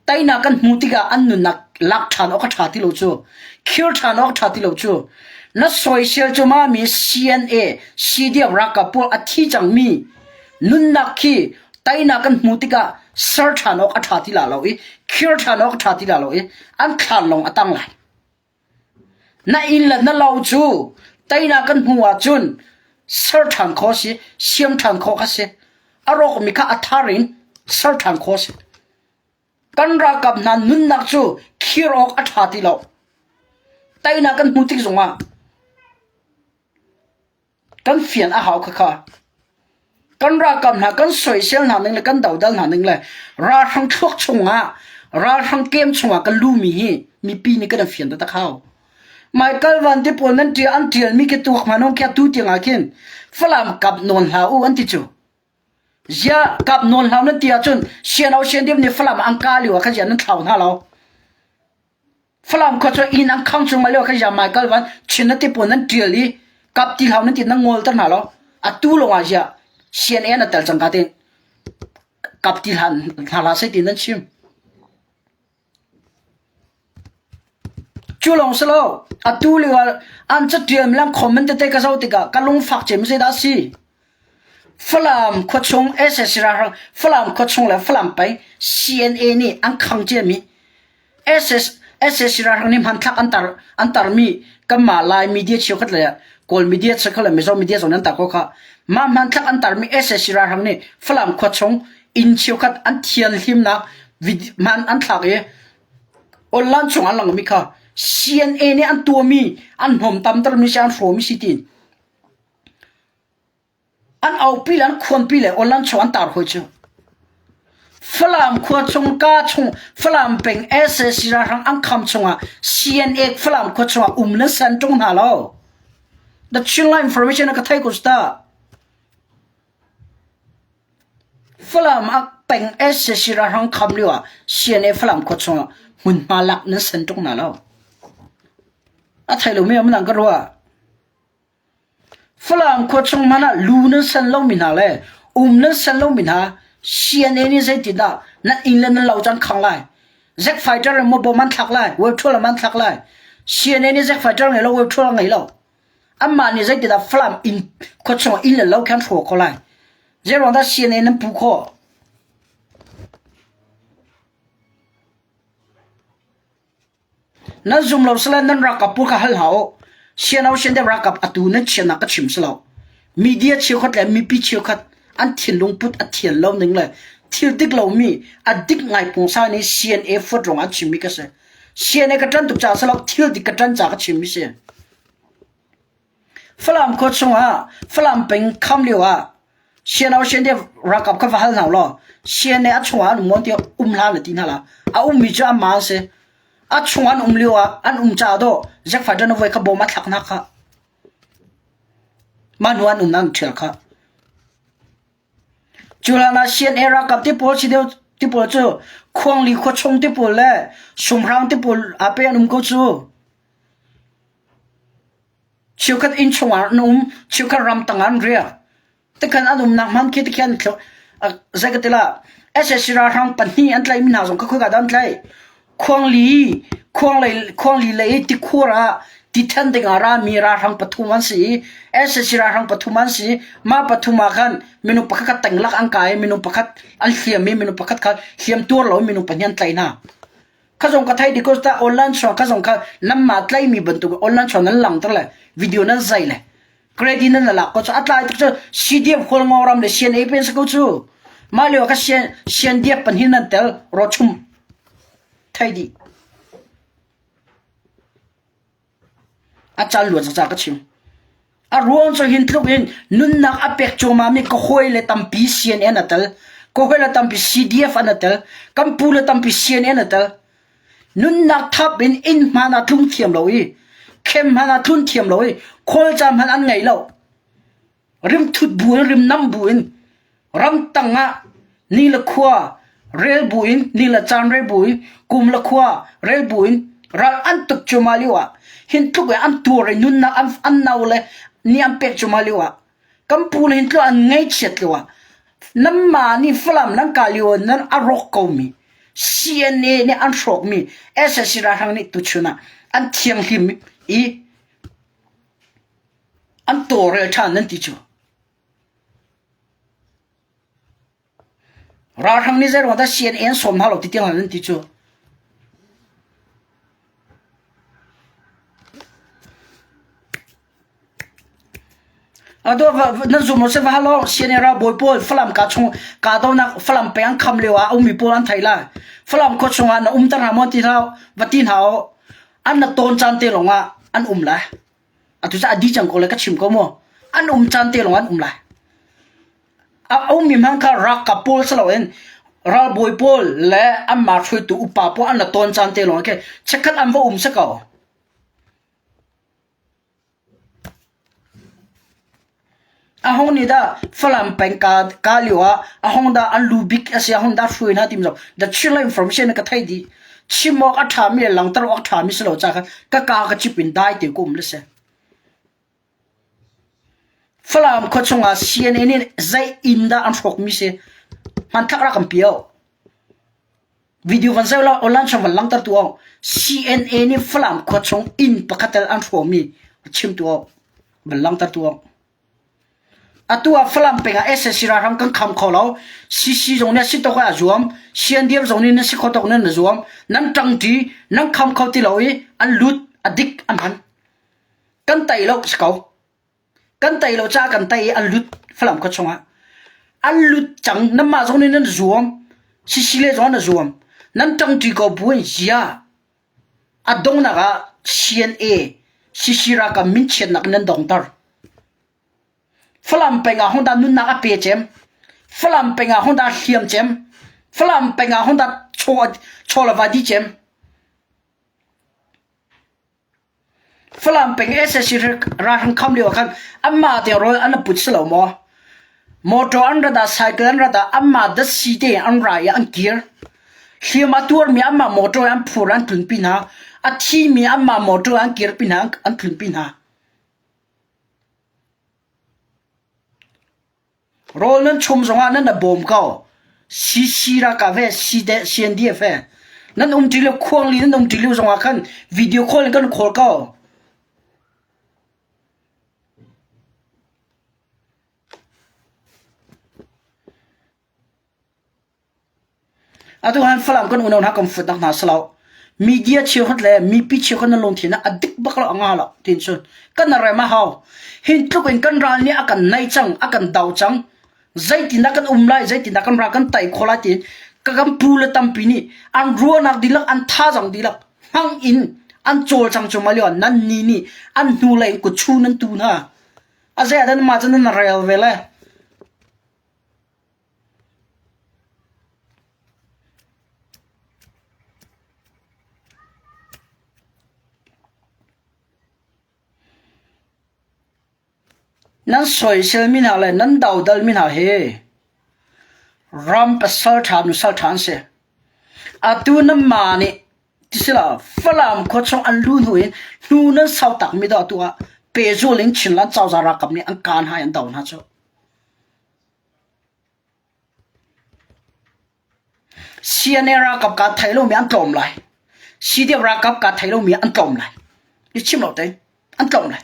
A: teinak kan hmuh tikah an nunnak lak ṭhan awk a ṭha ti lo cu. Khir ṭhan awk a ṭha ti lo cu. Na soisel cuahmahmi CNA, CDF ralkap pawl a thi cangmi nunnak khi teinak kan hmuh tikah ser ṭhan awk a ṭha ti la lo i khir ṭhan awk a ṭha ti la lo i an thlan lawng a tang lai. Na inn le na lo cu teinak kan hmuh ahcun ser ṭhan khawh a si, siam ṭhan khawh a si. A rawkmi kha a thar in ser ṭhan khawh a si. Kan ralkap hna nunnak cu khir awk a ṭha ti lo. Teinak kan hmuh tik zongah Kan fian a hau khakha. Kan ralkap hna kan soisel hna ning le kan dodal hna ning le ralhrang thluak chungah ralhrang kem chungah kan lumi hi mipi nih kan fian taktak hau. Michael Van te pawl nan ṭial an ṭialmi khi tuak hmanung khi atu tiang ah khin Falam kap nawn hlah u an ti cu. Ziah kap nawn hlah nan ti ahcun siano siandim nih Falam an ka lio ah khan ziah nan thlau hna lo. Falam khua cu inn an khang chung lio khan ya Michael van Chin na ti pawl nan ṭial i kap ti hlau nan ti nan ngolter hna lo. Atu lawng ah ziah CNA na tel cang ka tin kap ti hlan hna hlah seh ti nan chim. Cu lawng si lo atu lio ah an caṭial mi le an comment tete ka zoh tikah ka lungfak cem zeidah a si? Falam khuachung sac ralhrang Falam khuachung le Falam pei CNA nih an khang ciami sac ralhrang nih hmanthlak an tar an tarmi kanmah Lai media cheukhat le Kawl media cheukhat le Mizo media zong nan tar ko khah. Mah hmanthlak an tarmi sac ralhrang nih Falam khuachung inn cheukhat an thianhlimnak hman an thlak i online chung an langmi kha CNA nih an tuahmi an hnawm tamtermi si an hrawmi si tiin An aupi le an khuanpi le awlan chung an tar hawi cu. Falam khua chung ka chung Falam peng sac ralhrang an kham chungah CNA Falam khua chungah um nan san ṭung hna lo. The Chinland information a ka thei ko ta. Falam a peng sac ralhrang kham lio ah CNA Falam khua chungah hmunhma lak nan san ṭung hna lo. A thei lomi am nang ka ruah. Falam khua chung hmanh ah lu nan san lomi hna le um nan san lomi hna CNA nih zeitindah nan inn le nan lo cu an khang lai? Zack fighter in maw bom an thlak lai? Webtool an thlak lai? CNA nih Zack fighter ngei lo, webtool ngei lo. Anmah nih zeitindah Falam inn khua chung inn le lo khi an hrawh khawh lai? Zeiruang dah CNA nan puh khawh? Nan zum lo sile nan ralkap pawl kha hal hna u. Siano sian deuh ralkap atu nan chiahnak ka chim si lo. Media cheukhat le mipi cheukhat an thinlung put a thian lo ning le thil dik lomi a dik ngai pungsa nih CNA fuat ruangah an chimmi ka si. CNA ka ṭan tuk caah si lo thil dik ka ṭan caah ka chimmi si. Falam khua chungah Falam peng kham lio ah CNO CNDF ralkap kha va hal hna law CNA a chungah an um maw tiah um hlah na ti hna la. A ummi cu anmah an si. A chung an um lio ah an um caah dawh Jack Fighter na voi kha bawm a thlak hna kha. Mah hnu an um an ṭhial kha. Cu hlan ah CNA ralkap ti pawl si deuh ti pawl cu Khuangli khua chung ti pawl le Sumhrang ti pawl aa pe an um ko cu. Cheukhat innchung ah an um, cheukhat ramtang ah an riak. Tikhan an umnak hman khi tikhian zei ka ti la SSC ralhrang pahnih an tlaihmi hna zong kha khoika dah an tlaih? Khuangli khuanglei khuangli lei i tikhur ah ti then ding ah rami ralhrang pathum an si i SSC ralhrang pathum an si. Mah pathum ah khan minung pakhat kha tenglak an kai i minung pakhat an hliam i minung pakhat kha hliam tuar lo in minung pahnih an tlaih hna. Kha zong ka thei because ta online chuang kha zong kha nanmah tlaihmi bantuk online chuang nan langter le video nan zai le credit nan lak ko cu a tlai tuk cu CDF Hualngo ram le CNA pen si ko cu mah lio ka sian CNDF pahnih nan tel rochum thei dih a cal luan ca ka chim a ruang cu hin tluk in nunnak a pek cuahmah mi ka hawi le tampi CNN a tel ka hawi le tampi CDF an a tel kan pu le tampi CNN a tel Nunnak thap in inn hmaan ah tlung thiam lo i khem hmanh ah tlun thiam lo i kawlca hmanh an ngei lo. Rimthut bu in rimnam bu in ramtang ah ni le khua rel bu in ni le caan rel bu in kum le khua rel bu in ral an tuk cuahmah lio ah hin tluk in an tuar i nunnak an, an nau le ni an pek cuahmah lio ah Kan pu le hin tluah an ngaihchiat lio ah nanmah nih Falam nan kah lio nan a rawk komi CNA nih an hrawkmi SSC ralhrang nih tuchun ah an thianghlim i an tawlrel ṭhan nan ti cu. Ralhrang nih zeiruang dah CNA an sawm hna lo ti tiang nan ti cu. Nan zum lo si va hal law CNA ralbawi pawl Falam ka chung kahdohnak Falam peng an kham lio ah a ummi pawl an thei lai. Falam khua chungah na umter hna maw ti hna va ti hna u. An na tawn caan te lawng ah an um lai. Atu cu a dih cang ko lai ka chim ko mu. An um caan te lawng an um lai. A ummi hmanh kha ralkap pawl si loin ralbawi pawl le anmah hruaitu upa pawl an la tawn caan te lawng khi chikkhat an va um si ko. A hong nih dah Falam peng ka, ka lio ah a hong dah an lu bik a si, a hong dah hruai hna tim zong the Chinland information na ka thei dih. Chim awk a ṭhami le langhter awk a ṭhami si lo ca khan ka ka ka cip in dai te ko um le si. Falam khua chungah CNA nih zei inn dah an hrawkmi si hmanthlak rak kan pio. Video van zoh law online chung van langhter tu awk. CNA nih Falam khua chung inn pakhat tel an hrawmi chim tu awk. Van langhter tu awk. Atu ah Falam peng ah SSC ralhrang kan kham kho lo. CC zong nih a si tawk ah a zuam. CNDF zong nih nan si kho tawk nan a zuam. Nan ṭangṭi, nan kham kho ti lo i an lut, a dik, a hman. Kan tei lo si ko. Kan tei lo caah kan tei i an lut Falam khua chungah. An lut cang nanmah zong nih nan zuam. Sisi le zong na zuam. Nan ṭangṭi ko bu in zia. A donghnak ah CNA CC ralkap minchiatnak in nan dongter. Falam peng ah Honda nunnak a pe cem. Falam peng ah Honda hliam cem. Falam peng ah Honda chaw chaw le va di cem. Falam peng SSC ralhrang kham lio ah khan anmah te rawl an put si lo maw? Motor an rat ah cycle an rat ah anmah datsi te an ra i an kir. Hliam a tuarmi anmah motor an phur an tlunpi hna. A thimi anmah motor an kirpi hna an tlunpi hna. Rawl nan chum zongah nan i bawm ko. CC ralkap he CNDF he nan um ṭi lio khuangli nan um ṭi lio zongah khan video call in kan call ko. Atu han Falam kan unau hna kan futnak hna si lo. Media cheukhat le mipi cheukhat nan lungthin ah a dik bak lo a nga lo tin cun kan rem a hau. Hin tluk in kan ral nih a kan nai cang, a kan do cang. Zeitindah kan um lai, zeitindah kan ral kan tai khawh lai tiin ka kan pu le tampi nih an ruahnak dihlak, an thazaang dihlak hmang in an cawlcang cu ma lio nan ni nih an hnulei in kutchu nan tu hna. A zei ah dah mah cu nan rel ve le? Nan soiselmi hna le nan dodalmi hna hi ram pasalṭha nusalṭha an si. Atu nanmah nih tisila Falam khua chung an luh hnu in hnu nan sau takmi dah atu ah pehzul in Chinland cozah ralkap nih an kaan hna i an do hna cu. CNA ralkap kaa thei lomi an tlawm lai. CDF ralkap kaa thei lomi an tlawm lai. I chim lo te an tlawm lai.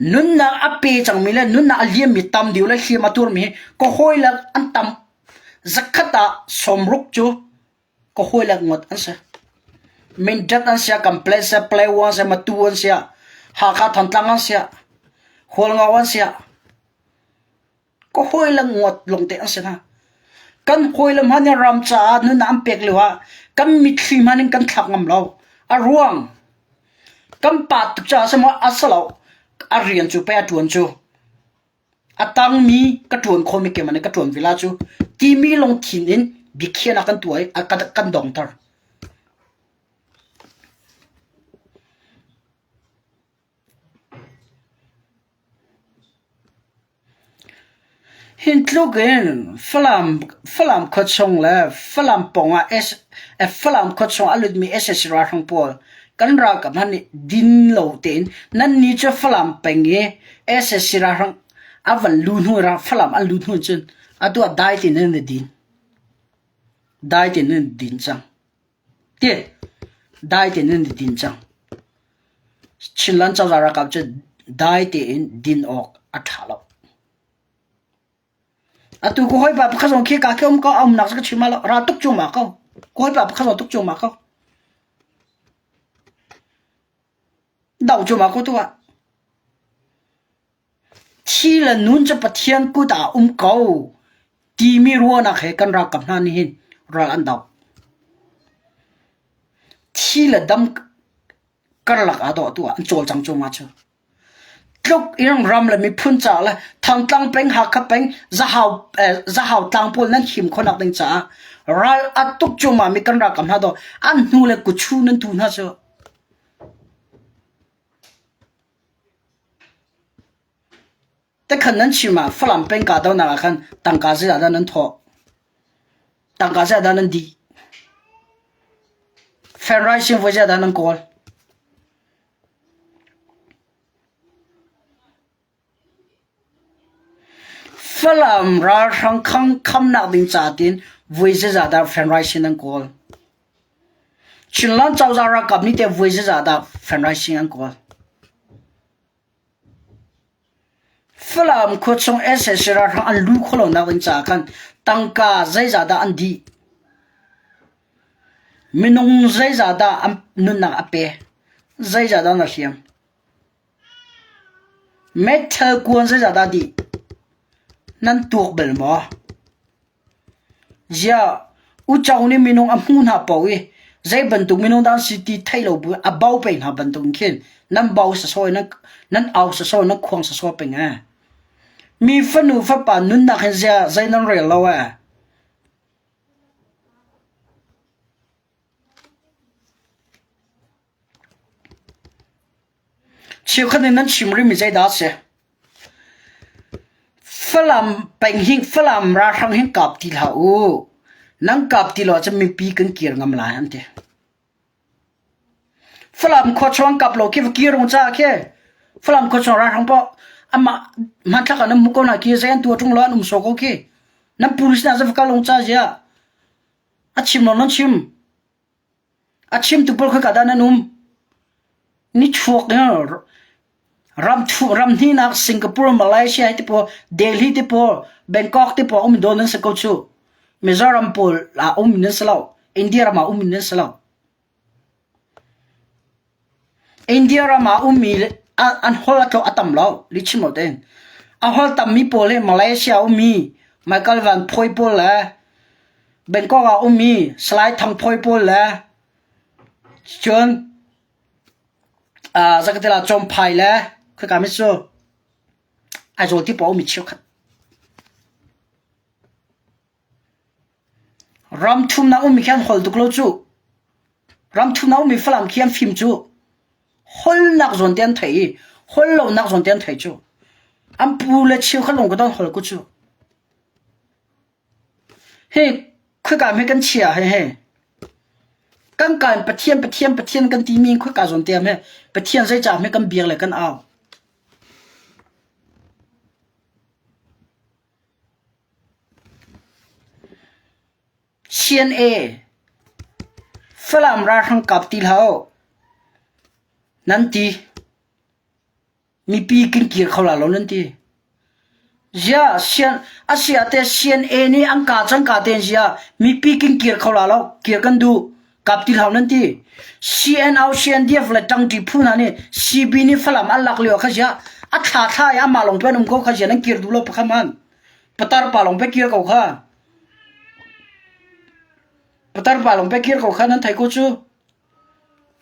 A: Nunnak a pe cangmi le nunnak a liammi tam deuh le hliam a tuarmi hi ka hawile an tam. Zakhat ah sawmruk cu ka hawile ngawt an si. Mindat an si, Kample si, Palawa an si, Matu an si, Hakha Thantlang an si, Hualngo an si. Ka hawile ngawt lawngte an si hna. Kan hawile hmanh nih ram caah nunnak an pek lio ah kan mitthli hmanh in kan thlak ngam lo. A ruang kan pa tuk caah a si maw? A si lo. A rian cu pei a ṭuan cu. A tangmi ka ṭuan khawhmi keimah nih ka ṭuan ve la cu timi lungthin in biakhiahnak kan tuah i a kan dongter. Hi tluk in Falam Falam khuachung le Falam pawngah Falam khuachung a lutmi sac ralhrang pawl kan ralkap hna nih din lo tein nannih cu Falam peng i sac ralhrang a van luh hnu Falam an luh hnu cun atu ah dai tein nan i din. Dai tein nan i din cang. Ti dai tein nan i din cang. Chinland cozah ralkap cu dai tein din awk a ṭha lo. Atu ka hawipa pakhat zong khi ka khi um ko a umnak cu ka chim lo ra tuk cuahmah ko. Ka hawipa pakhat zong tuk cuahmah ko. Doh cuahmah ko tu ah. Thi le nun cu Pathian kut ah um ko timi ruahnak he kan ralkap hna nih hin ral an doh. Thi le dam karlak ah dawh tu ah an cawlcang cuahmah cu. Tluk in ram le miphun caah le Thantlang peng, Hakha peng, Zahau, eh, Zahau tlang pawl nan him khawhnak ding caah ral a tuk cuahmah mi kan ralkap hna dawh an hnu le kuchu nan tu hna cu. Tekhan nan chim ah Falam peng kahdohnak ah khan tangka zeidah dah nan thawh? Tangka zeidah dah nan dih? Fundraising voi zeidah dah nan kawl? Falam ralhrang khamnak ding ca tiin voi zeizah dah fundraising nan kawl? Chinland cozah ralkap nih teh voi zeizah dah fundraising an kawl? Falam khuachung sac ralhrang an luh khawh lonak ding caah khan tangka zeizah dah an dih? Minung zeizah dah an nunnak a pe? Zeizah dah na hliam? Meithal kuan zeizah dah dih? Nan tuak bal maw? Ziah, uco nih minung a hmuh hna paoh i zei bantuk minung dah an si ti theih lo bu a bo peng hna bantuk in khin nan bo sawsawh i nan au sawsawh nan khuang sawsawh peng ee. Mi fanu fapa nunnak hin ziah zei nan rel lo ee. Cheukhat nih nan chim rihmi zeidah a si? Falam peng hi Falam ralhrang hin kap ti hlah u. Nan kap ti lo ahcun mipi kan kir ngam lai an ti. Falam khua chung an kap lo khi va kir ung caah khi Falam khua chung ralhrang poh amah hmanthlak ah nan hmuh ko hna khi zei an tuah ṭung lo an um sawh ko khi. Nan police hna va kal ung ca ziah. A chim lo nan chim. A chimtu pawl khoika dah nan um? Nichuak in ram hnihnak Singapore, Malaysia hi ti pawl, Delhi ti pawl, Bangkok ti pawl um dawn nan si ko cu. Mizoram pawl ah um nan si lo. India ram ah um nan si lo. India ram ah ummi an holh a tlawh a tam lo, lihchim lo tein. A holh tammi pawl hi Malaysia ummi Michael Van Phuai pawl le Bangkok ah ummi Salai Thang Phuai pawl le cun zakatela Cawmphai le khika mi cu Aizawl ti pawl ummi cheukhat. Ram thumnak ummi khi an holh tuk lo cuh. Ram thumnak ummi Falam khi an fim cuh. Holnak zawn te an theih i holh lonak zawn te an theih cuh. An pu le cheukhat lawng ka don holh ko cuh. Hi khoika hme kan chia he he. Kan kan Pathian Pathian Pathian kan timi khoika zawn te hme Pathian zeicah hme kan biak le kan au. CNA Falam ralhrang kap ti hlah u nan ti. Mipi kan kir kho la lo nan ti. Ziah sian a si ah teh CNA nih an ka cangka tein ziah mipi kan kir kho la lo kir kan duh kap ti hlah nan ti. CNO CNDF le ṭangṭi phu hna nih CB nih Falam an lak lio kha ziah a thla thla i amah lawng tuan um ko kha ziah nan kir duh lo pakhat hmanh. Patar pa lawng pe kir ko kha. Patar pa lawng pe kir ko kha nan thei ko cu.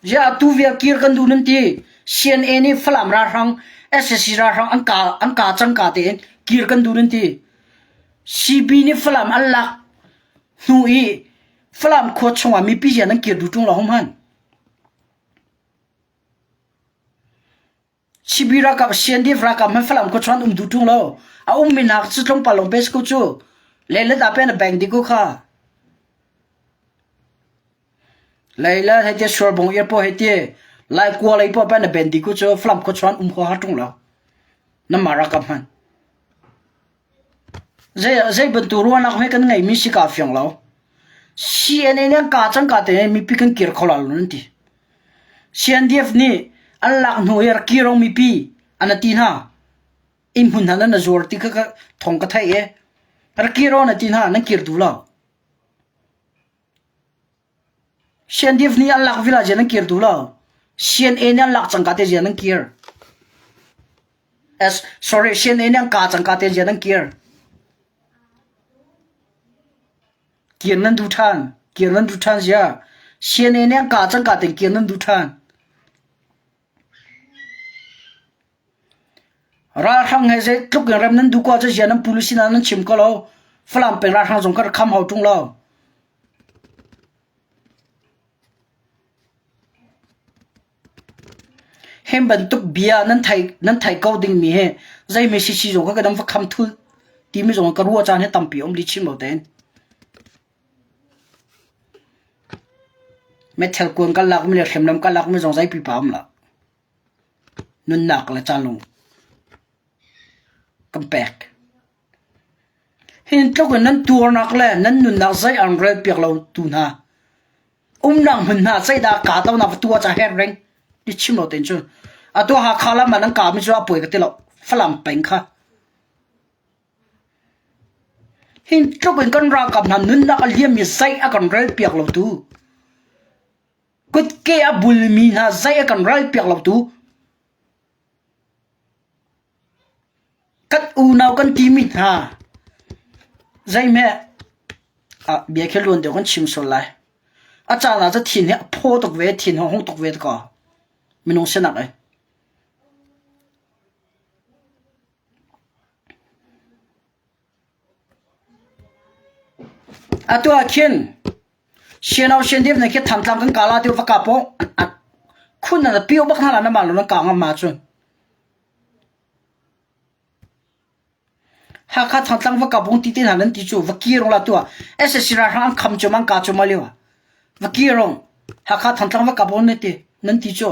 A: Ziah atu vial kir kan duh nan ti. CNA nih Falam ralhrang, sac ralhrang an ka an ka cangka tein kir kan duh nan ti. CB nih Falam an lak hnu i Falam khua chungah mipi ziah nan kir duh ṭung lo hman. CB ralkap CNDF ralkap hmanh Falam khua chung an um duh ṭung lo. A ummi hna cu tlawmpal lawng pe si ko cu. Le le ta pe na bank dih ko kha. Leila hei ti Surbung airport hei ti Laikua lei poah na ben dih ko cu Falam khua chung an um kho har ṭung lo. Nanmah ralkap hmanh. Zei zei bantuk ruahnak he kan ngeimi si kaa fiang lo. CNA nih an ka cang ka te mipi kan kir kho la lo nan ti. CNDF nih an lak hnu i rak kir mipi an ti hna. Inn hmun hna nan zuar ti kha ka thong ka theih e. Rak kir na ti hna nan kir duh lo. CNDF nih an lak vila zia nan kir duh lo. CNA nih an lak cangka te zia nan kir. As sorry CNA nih an ka cangka te zia nan kir. Kir nan duh ṭhan. Kir nan duh ṭhan zia. CNA nih an ka cangka te kir nan duh ṭhan. Ralhrang he zeitluk in rem nan duh ko ahcun ziah nan pulu sinah nan chim ko lo. Falam peng ralhrang zong kha rak kham hau ṭung lo. Hi bantuk bia nan thei nan thei ko dingmi hi zeimi sisi zong kha ka dam va kham thul timi zong ka ruah caan hi tampi um li chim lo tein. Meithal kuang kan lakmi le hriamnam kan lakmi zong zei pipa um lo. Nunnak le caan lung kan pek. Hi tluk in nan tuarnak le nan nunnak zei an rel piak lo tu hna. Umnak hmun hna zeidah kaa to na va tua ca her reng. Ti chim lo ten cu. Atu Hakha lam ah nan kaa mi cu a puai ka ti lo. Falam peng kha. Hi tluk in kan ralkap hna nunnak a liammi zei a kan rel piak lo tu. Kutke a bulmi hna zei a kan rel piak lo tu. Kan unau kan timi hna zeihmeh ah bia khi luan deuh kan chim sual lai. A caan ah cu thin hi a phaw tuk ve, thin a hung tuk ve kaw minung sinak ai. Atu ah khin Siano siandip na khi Thantlang kan kala ti va ka pawng khun na pio bak hna la na ma lo na ka ngam ma cun. Hakha Thantlang va ka bung ti te hna nan ti cu va kirong la tua SSC ralhrang an kham cu man ka cu ma liu va kirong Hakha Thantlang va ka bung ne ti nan ti cu.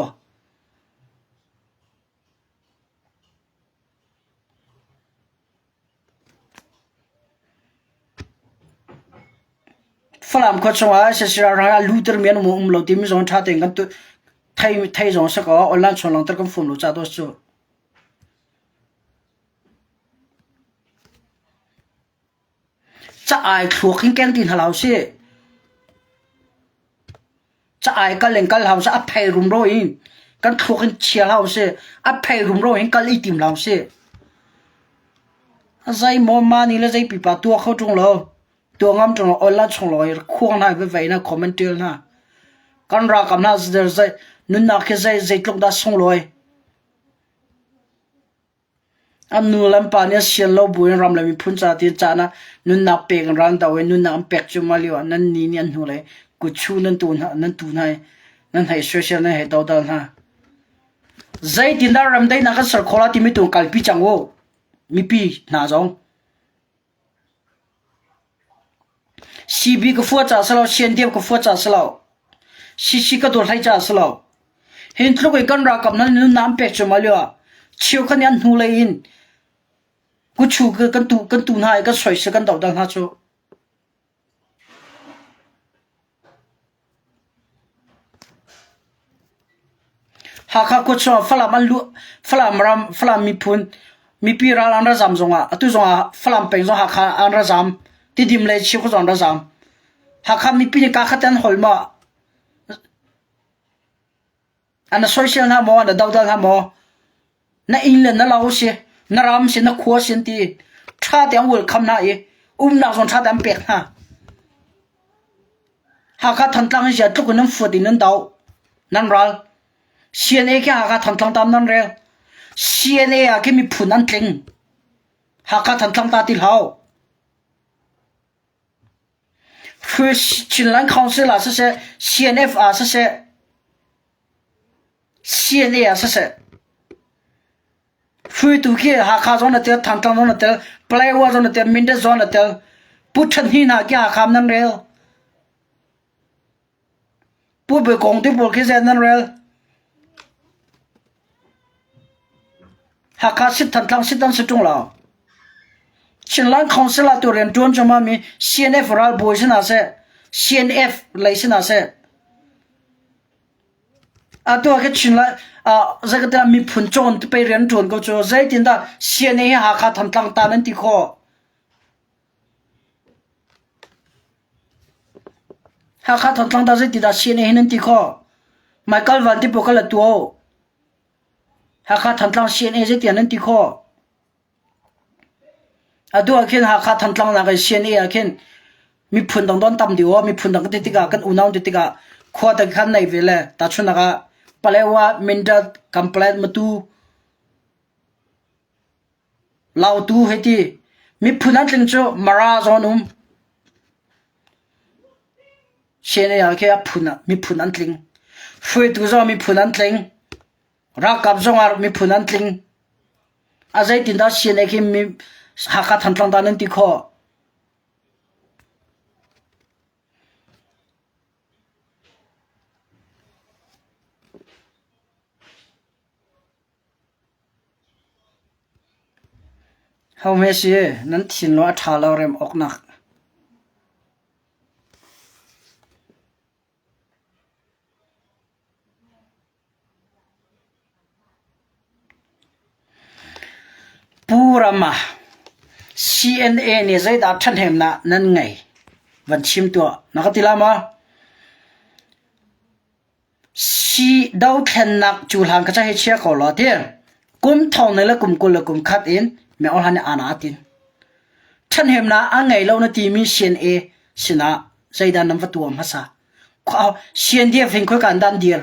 A: Falam khua chungah sac ralhrang a lutermi an um um lo timi zong ṭha tein kan thei thei zong si kaw online chung langhter kan fum lo ca dawh cu. Ca-ai thluak in keng ti hna hlah usih. Ca-ai kal in kal hlah usih, a phei rumro in kan thluak in chia hlah usih, a phei rumro in kal i tim hlah usih. A zei maw mah nih le zei pipa tuah kho ṭung lo. Tuah ngam ṭung lo, online chung lo i khuang hna i vei hna, comment ṭial hna. Kan ralkap hna zei nunnak hi zei zeitluk dah sunglawi. An nu le an pa nih an sian lo buin ram le miphun ca tiin caan ah nunnak pek in ral an do i nunnak an pek cuahmah lio ah nannih nih an hnulei kutchu nan tu hna nan tu hna i nan hei soisel nan hei dodal hna. Zeitindah remdaihnak kan ser khawh lai timi tu kalpi cang u. Mipi hna zong. CB ka fua caah si lo, CNDF ka fua caah si lo, CC ka dawt hlei caah si lo. Hin tluk in kan ralkap hna nih nunnak an pek cuahmah lio ah cheukhat nih an hnulei in kutchu kan tu kan tu hna i kan soisel kan dohdal hna cu. Hakha khua chungah Falam an luh Falam ram Falam miphun mipi ral an ra zam zongah atu zongah Falam peng zong Hakha an ra zam Tidim le Chiu zong an ra zam. Hakha mipi nih kaa khat an hol maw? An soisel hna maw? An dodal hna maw? Na inn le na lo si, na ram si, na khua si an ti. Ṭha te an welcome hna i umnak zong ṭha te an pek hna. Hakha Thantlang hi zia tluk in nan fuat in nan do. Nan ral. CNA khi Hakha Thantlang tam nan rel. CNA ah khi miphun an tling. Hakha Thantlang ta ti hlah. Chinland Council ah siseh, CNF ah siseh, CNA ah siseh, hruaitu khi Hakha zong na tel, Thantlang zong na tel, Paletwa zong na tel, Mindat zong na tel. Pu Than Hi hna khi Hakha nan rel. Pu Bawi Kong ti pawl khi zei nan rel? Hakha sit Thantlang sit an si ṭung lo. Chinland Council ah tu rian ṭuan cuahmah mi CNF ralbawi si hna seh, CNF lei si hna seh. Atu ah khin Chinland ah zeikatiah miphun cawn pei rian ṭuan ko cu zeitindah CNA hi Hakha Thantlang ta nan ti khawh? Hakha Thantlang dah zeitindah CNA hi nan ti khawh? Michael Van ti pawl kha la tuah u. Hakha Thantlang CNA zeitiah nan ti khawh? Atu ah khin Hakha Thantlang nak in CNA ah khin miphun dang don tam deuh miphun dang ti tikah kan unau ti tikah khua te khan nei ve le tahchunhnak ah Palewa, Mindat, Kamplet, Matu, Lautu hei ti. Miphun an tling cu Mara zong an um. CNA ah khi a phun ah miphun an tling. Hruaitu zong miphun an tling. Ralkap zong ah miphun an tling. A zeitindah CNA khi mi Hakha Thantlang dah nan ti khawh? Hohme si nan thinlung a ṭha lo rem awknak. Pu Rama, CNA nih zeidah ṭhahnemnak nan ngei? Van chim tuah. Na ka ti la maw? Si dothlennak cu hlan ka ca hi chia ko law ti kum thong ne le kum 20 le kum khat in Myohlan nih ana a tin. Ṭhathnemnak a ngei lo na timi CNA sinah zeidah nan va tuah hmasa? CNDF hin khoika in dah an dir?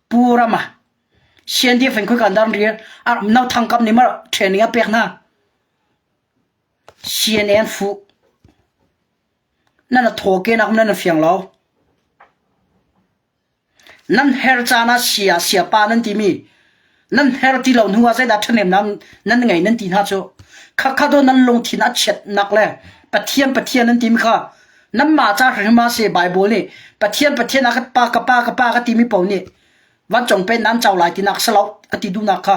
A: Pu Rama CNDF hin khoika in dah an dir? No Thang Kap nih ma training a pek hna? CNA an fuh. Nan a thaw kenak nan a fiang lo. Nan her caan ah sia siapa nan timi nan her ti lo hnu ah zeidah ṭhahnem nan nan ngei nan ti hna cu khakha do nan lungthin a chiatnak le Pathian Pathian nan timi kha nanmah ca hrim ah si Bible nih Pathian Pathian a ka pa ka pa ka pa ka timi paoh nih vancung pen nan co lai tinak si lo a ti duhnak kha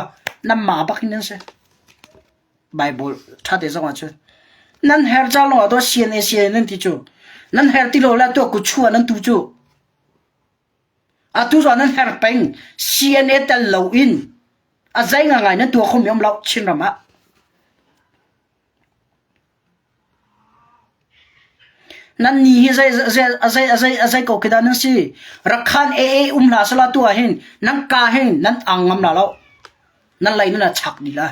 A: nanmah bak hin nan si. Bible ṭha te zong ahcun nan her ca lawng ah tuah CNA CNA nan ti cu nan her ti lo le tuah kutchu ah nan tu cu atu zong nan her peng CNA tel lo in a zei ngai nan tuah kho mi um lo Chinram ah nan ni hi zei zei zei zei zei ko khi dah nan si rakhan AA um hlah sala tu ah hin nan ka hin nan ang ngam la lo nan lei nan chak dih la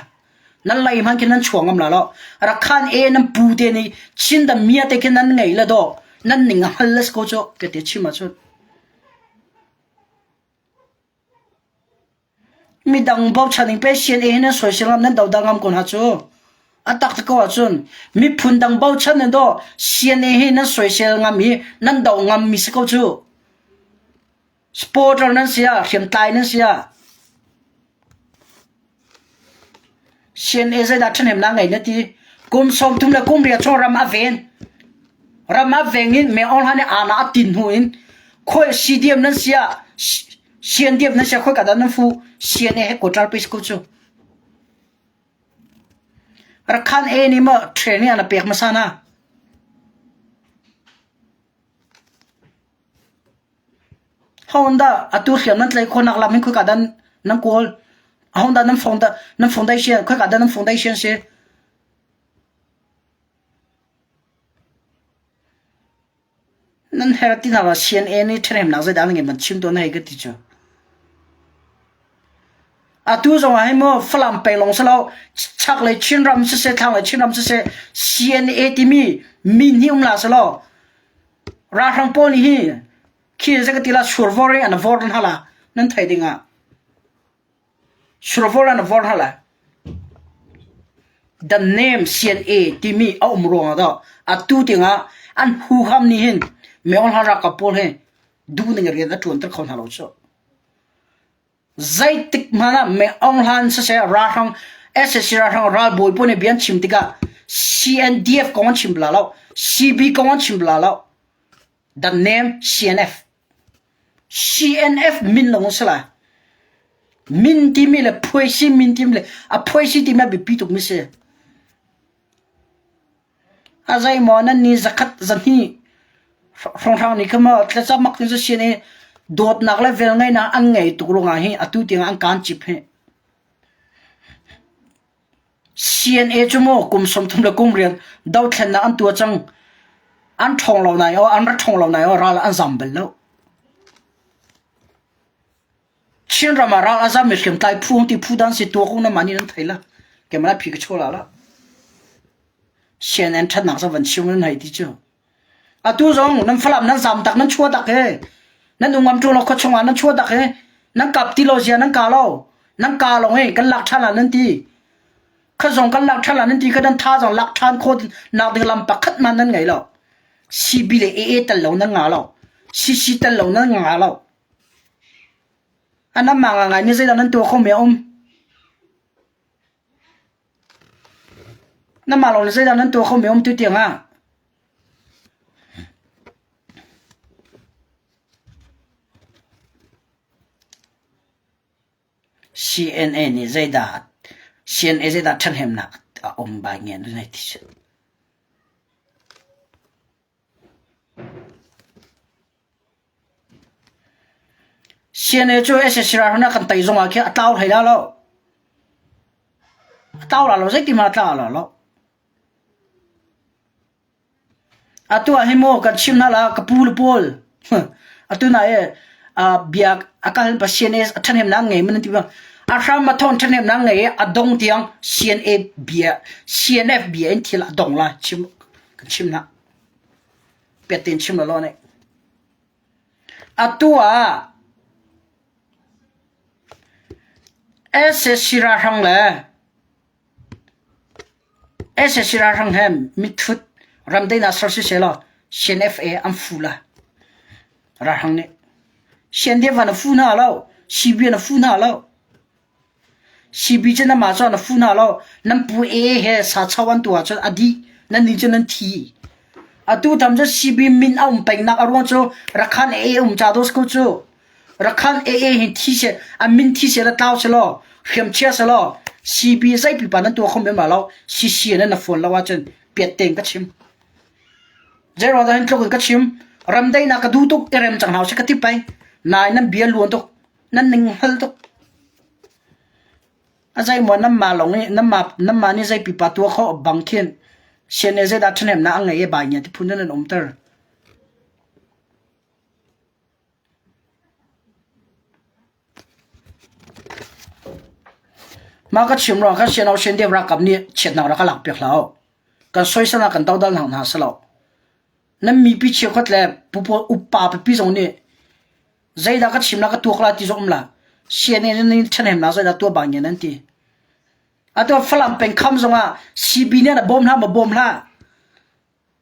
A: nan lei hmanh khi nan chuang ngam la lo rakhan e nan pu te nih chin da mia te khi nan ngei la do nan ning a hal les ko chu ke te chim ah cun midang bochan ning pe sian e nan soisel ngam nan dodal ngam ko hna cu a tak ko ahcun miphun dang bochan nan do sian e hi nan soisel ngam hi nan do ngam mi si ko cu Supporter nan si ah, hriamtlai nan si ah, CNA zeidah ṭhahnemnak ngei na ti? Kum 30 le kum riat chung ram a ven. Ram a veng in Meng Aung Hlaing nih aana a tin hnu in khoi CDM nan si ah, CNDF nan si ah khoi ka dah nan fu CNA headquarter pe ko cu. Rakhan A nih maw training an pek hmasa na? Honda atu hriam nan tlaih khawhnak lam hin khoika dah nan kawl? Honda nan nan foundation khoika dah nan foundation si? Nan her ti hna lo CNA nih ṭhahnemnak zeidah nan ngei man chim tawn hei ka ti cu. Atu zong ah hin mu Falam peng lawng si lo chaklei Chinram siseh thlanglei Chinram siseh CNA timi min hi um la si law ralhrang pawl nih hi khi zei ka ti la survor in an vor hna la nan thei ding ah survor an vor hna la the name CNA timi a um ruangah dah atu tiangah an huham nih hin Myo Hla ralkap pawl hi duh ning rian a ṭuanter kho hna lo cu. Zeitik hmanh ah Myo Hlan siseh ralhrang SAC ralhrang ralbawi pawl nih bia an chim tikah CNDF kong an chim bala lo, CB kong an chim bala lo. The name CNF. CNF min lawng si lai. Min timi le phuaisi min timi le a phuaisi timi a biapi tukmi si. A zeimaw nan ni zakhat zahnih hrawnghrang nih kha maw thlacam mak tin cu i dawtnak le velngeihnak an ngei tuk ruangah hi atu tiangah an kaan cip hi. CNA cu maw kum 30 le kum rian dothlennak an tuah cang. An ṭhawng lo nai aw, an ra ṭhawng lo nai aw, ral an zam bal lo. Chinram ah ral a zam mi hriamtlai phu ti phu dan si tuak na mah nih nan thei la. Keimah phi ka chaw la la. CNN ṭhatnak cu van chim nan hei ti cu. Atu zong nan Falam nan zam tak nan chuah tak he. Nan ungam ṭung lo khua chungah nan chuah tak he. Nan kap ti lo zia nan ka lo. Nan ka lo he kan lak ṭhan la nan ti. Kha zong kan lak ṭhan la nan ti kha nan tha zong lak ṭhan kho nak ding lam pakhat man nan ngei lo. CB le AA tal lo nan nga lo. CC tal lo nan nga lo. Anam ma nga ngai ni zeidah nan tuah kho me um. Nanmah lawng nih zeidah nan tuah khomi a um tu tiangah? CNA nih zeidah CNA zeidah ṭhahnemnak a um bai ngen na ti cu. CNA cu sac ralhrang nih a kan tei zongah khin a tlau hlei la lo. A tlau la lo zeiti hmanh a tlau la lo. Atu ah hi maw kan chim hna la ka pu le pawl atu na e bia a kal pa CNA a ṭhahnemnak ngei man ti bang a hram a thon ṭhahnemnak ngei a dong tiang CNA bia CNF bia in thil a dong la chim kan chim na pet tein chim la lo ne Atu ah sac ralhrang le sac ralhrang he mitthut ramdaihnak ser sisehlaw CNFA an fu lai. Ralhrang nih CNDF an fu hna lo, CB an fu hna lo. CB cu nanmah cu na fu hna lo. Nan pu AA he sacho an tuah ahcun a dih. Nannih cu nan thi. Atu tam cu CB min a um pengnak a ruang cu Rakhan AA um ca dos ko cu. Rakhan AA hi thi se a min thi se la tlau se law hriam chia se law CB zei pipa nan tuah kho men ma lo CC nan na phone lo ahcun piat tein ka chim. Zeiruang dah hin tluk in ka chim. Ramdaihnak ka duh tuk i rem cang hna usih ka ti peng. Nain nan bia luan tuk. Nan ning hngal tuk. A zeimaw nanmah lawng i nanmah nanmah nih zei pipa tuah khawh bang khin sian e zeidah ṭhahnemnak a ngei i bai ngia ti phun in an umter. Mah ka chim ruang khan sian sian deuh ralkap nih chiatnak rak ka lak piak hlah u. Kan soisel ah kan dodal hna hna si lo. Nan mipi cheukhat le pupa upa pipi zong nih Zeidah ka chim la ka tuak la ti zong um la. CNN nih ṭhahnemnak zeidah tuah bang ngen an ti. Atu Falam peng kham zongah CB nih an bawm hlah ma bawm hlah.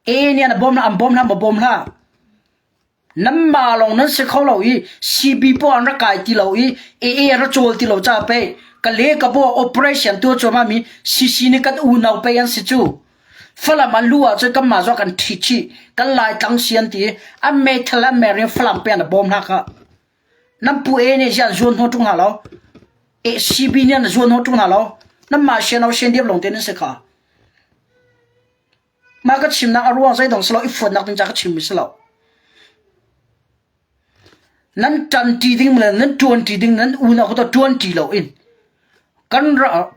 A: A nih an bawm hlah an bawm hlah ma bawm hlah. Nanmah lawng nan si kho lo i CB pawl an rak kai ti lo i AA an rak cawl ti lo ca pei ka le ka bo operation tuah cuahmah mi CC nih kan unau pei an si cu. Falam an luh ahcun kanmah zong kan ṭhi chih. Kan Laitlang si an ti i an meithal an mer in Falam pe an bawm hna kha. Nan pu E nih ziah an zuan hnawh ṭung hna lo? E CB nih an zuan hnawh ṭung hna lo? Nanmah siano sian diam lawng te nan si kha. Mah ka chimnak a ruang zeidang si lo i fuatnak ding ca ka chimmi si lo. Nan ṭanṭi ding le nan ṭuanṭi ding nan unau kha ṭuanṭi loin kan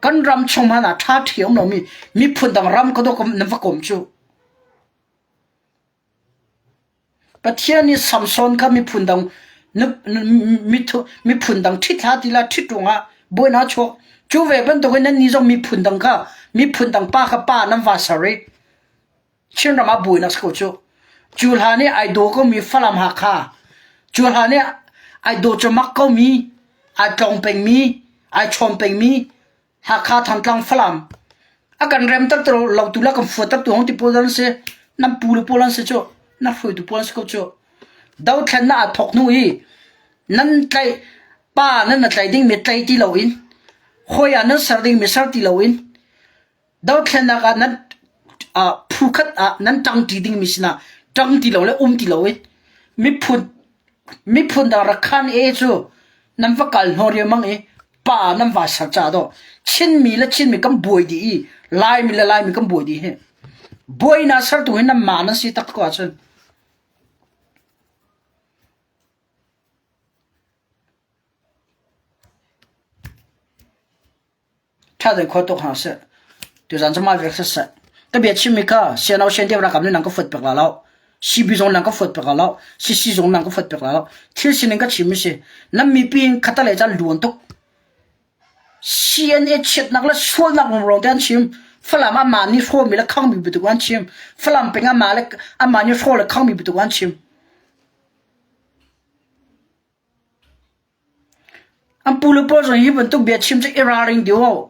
A: kan ram chung hmanh ah ṭha ṭhi a um lomi miphun dang ram ka dawh nan va kawm cu. Pathian nih Samson kha miphun dang miphun dang ṭhit hlah ti la ṭhit ruangah buainak a chuak. Cu ve bantukin nannih zong miphun dang kha miphun dang pa kha pa nan va ser i Chinram ah buainak si ko cu. Cu hlan i ai daw komi Falam Hakha, cu hlan i ai daw cumak komi, ai tlong pengmi, ai chawm pengmi Hakha Thantlang Falam a kan remter lo tu le kan fuater tu hong ti pawl an si. Nan pu le pawl an si cu. Na hruaitu pawl an si ko cu. Dothlennak aa thawk hnu i nan tlaih pa nan na tlaih dingmi tlaih ti loin hawi ah nan ser dingmi ser ti loin Dothlennak ah nan phu khat ah nan ṭangṭi dingmi sinah ṭang ti lo le um ti lo in miphun miphun dang Rakhan e cu nan va kal hnawh riangmang i pa nan va ser caah dawh Chinmi le Chinmi kan buai dih i Laimi le Laimi kan buai dih hi. Buainak sertu hi nanmah nan si tak ko ahcun. Ṭha tein khua tuk hna seh. Tuzaan cu mah vek siseh. Ka bia chimmi kha siano sian rakam nih nan ka fuat pek la lo. CB zong nan ka fuat pek la lo. CC zong nan ka fuat pek la lo. Thil sining ka chimmi si. Nan mipi in khatale caan luan tuk. CNA chiatnak le sualnak rumro te an chim. Falam amah nih hrawmi le khangmi bituk an chim. Falam peng amah le amah nih hraw le khangmi bituk an chim. An pu le pawl zong hi bantuk bia chim cu i ralring dih u.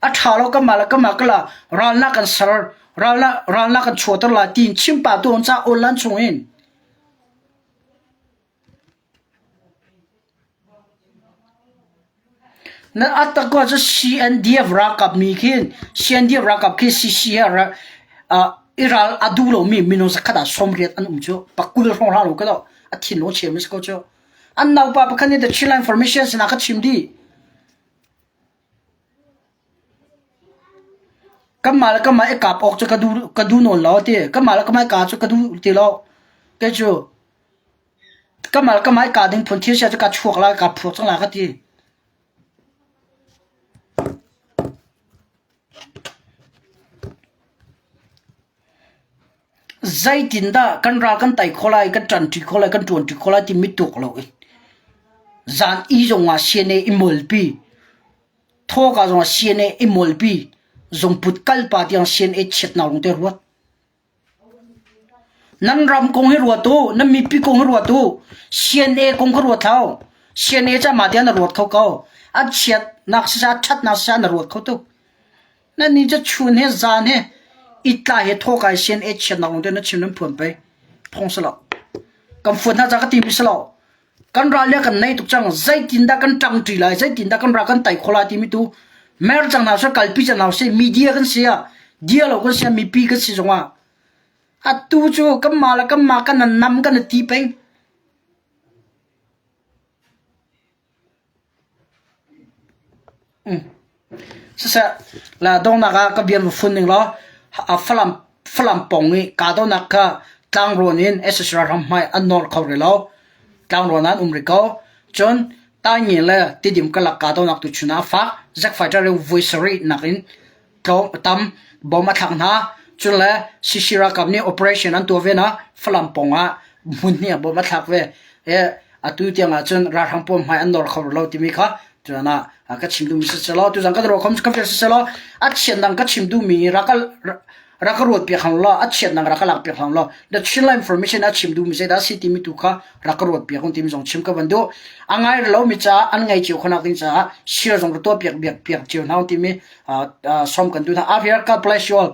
A: A ṭha lo kanmah le kanmah kala ralnak kan ser, ralnak ralnak kan chuahter lai tiin chim pah tu an ca online chung in. Na a tak ko cu CNDF ralkap mi khin CNDF ralkap khi CC he uh, i ral a duh lomi minung zakhat ah 80 an um cu pakul hrawng hlah lo ka a thinlung chiam si ko cu. An naupa pakhat nih The Chinland Information sinah ka chim dih. Kanmah le kanmah i kap awk cu ka duh ka duh nawn lo ti. Kanmah le kanmah i kah cu ka duh ti lo. Kei cu kanmah le kanmah i kah ding phun thil sia cu ka chuak lai ka phuak cang lai ka ti. Zeitindah kan ral kan tei khawh lai, kan ṭanṭi khawh lai, kan ṭuanṭi khawh lai timi tuak loin zan i zongah CNA i molpi, thawka zongah CNA i molpi, zungput kalpa tiang CNA chiatnak lawng te ruat. Nan ram kong hi ruat u, nan mipi kong hi ruat u, CNA kong kha ruat hlah u. CNA cu amah tiang na ruat kho ko. An chiatnak siseh, a ṭhatnak siseh na ruat kho tuk. Nannih cu chun he zan he itla he thawka i sian e chiatnak lawng te na chim nan phuan pei. Phong si lo. Kan fuat hna ca ka timi si lo. Kan ral le kan nei tuk cang. Zeitindah kan ṭangṭi lai, zeitindah kan ral kan tai kho lai timi tu mer cang hna seh, kalpi cang hna seh, media kan si ah, dia lo kan si ah, mipi kan si zongah atu cu kanmah le kanmah kan nam kan ti peng. Siseh, la donghnak ah ka bia va fun ning law Falam Falam pawng i kahdohnak kha tlangrawn in sac ralhrang hmai an nawr kho rih lo. Tlangrawn ah an um rih ko. Cun Taingi le Tidim karlak kahdohnak tu chun ah a fak. Zack fighter i voi sarih nakin tlawm tam bom a thlak hna. Cun le CC ralkap nih operation an tuah ve na Falam pawng ah hmun hnih ah bom a thlak ve. E atu tiang ah cun ralhrang pawl hmai an nor kho lo timi kha tuan ah ka chim duhmi si selaw tuzan kan ro khom ka si selaw a chian dang ka chim duhmi rakal rak ka ruat piak hang law a chiatnak rak ka lak piak hang law the Chinland information a chim duhmi zeidah si timi tu kha rak ka ruat piak timi zong chim ka van duh a ngai lo mi caah an ngai cio khonak ding caah share zong ka tuah piak biak piak cio hna timi som kan duh hna Avir God bless you all.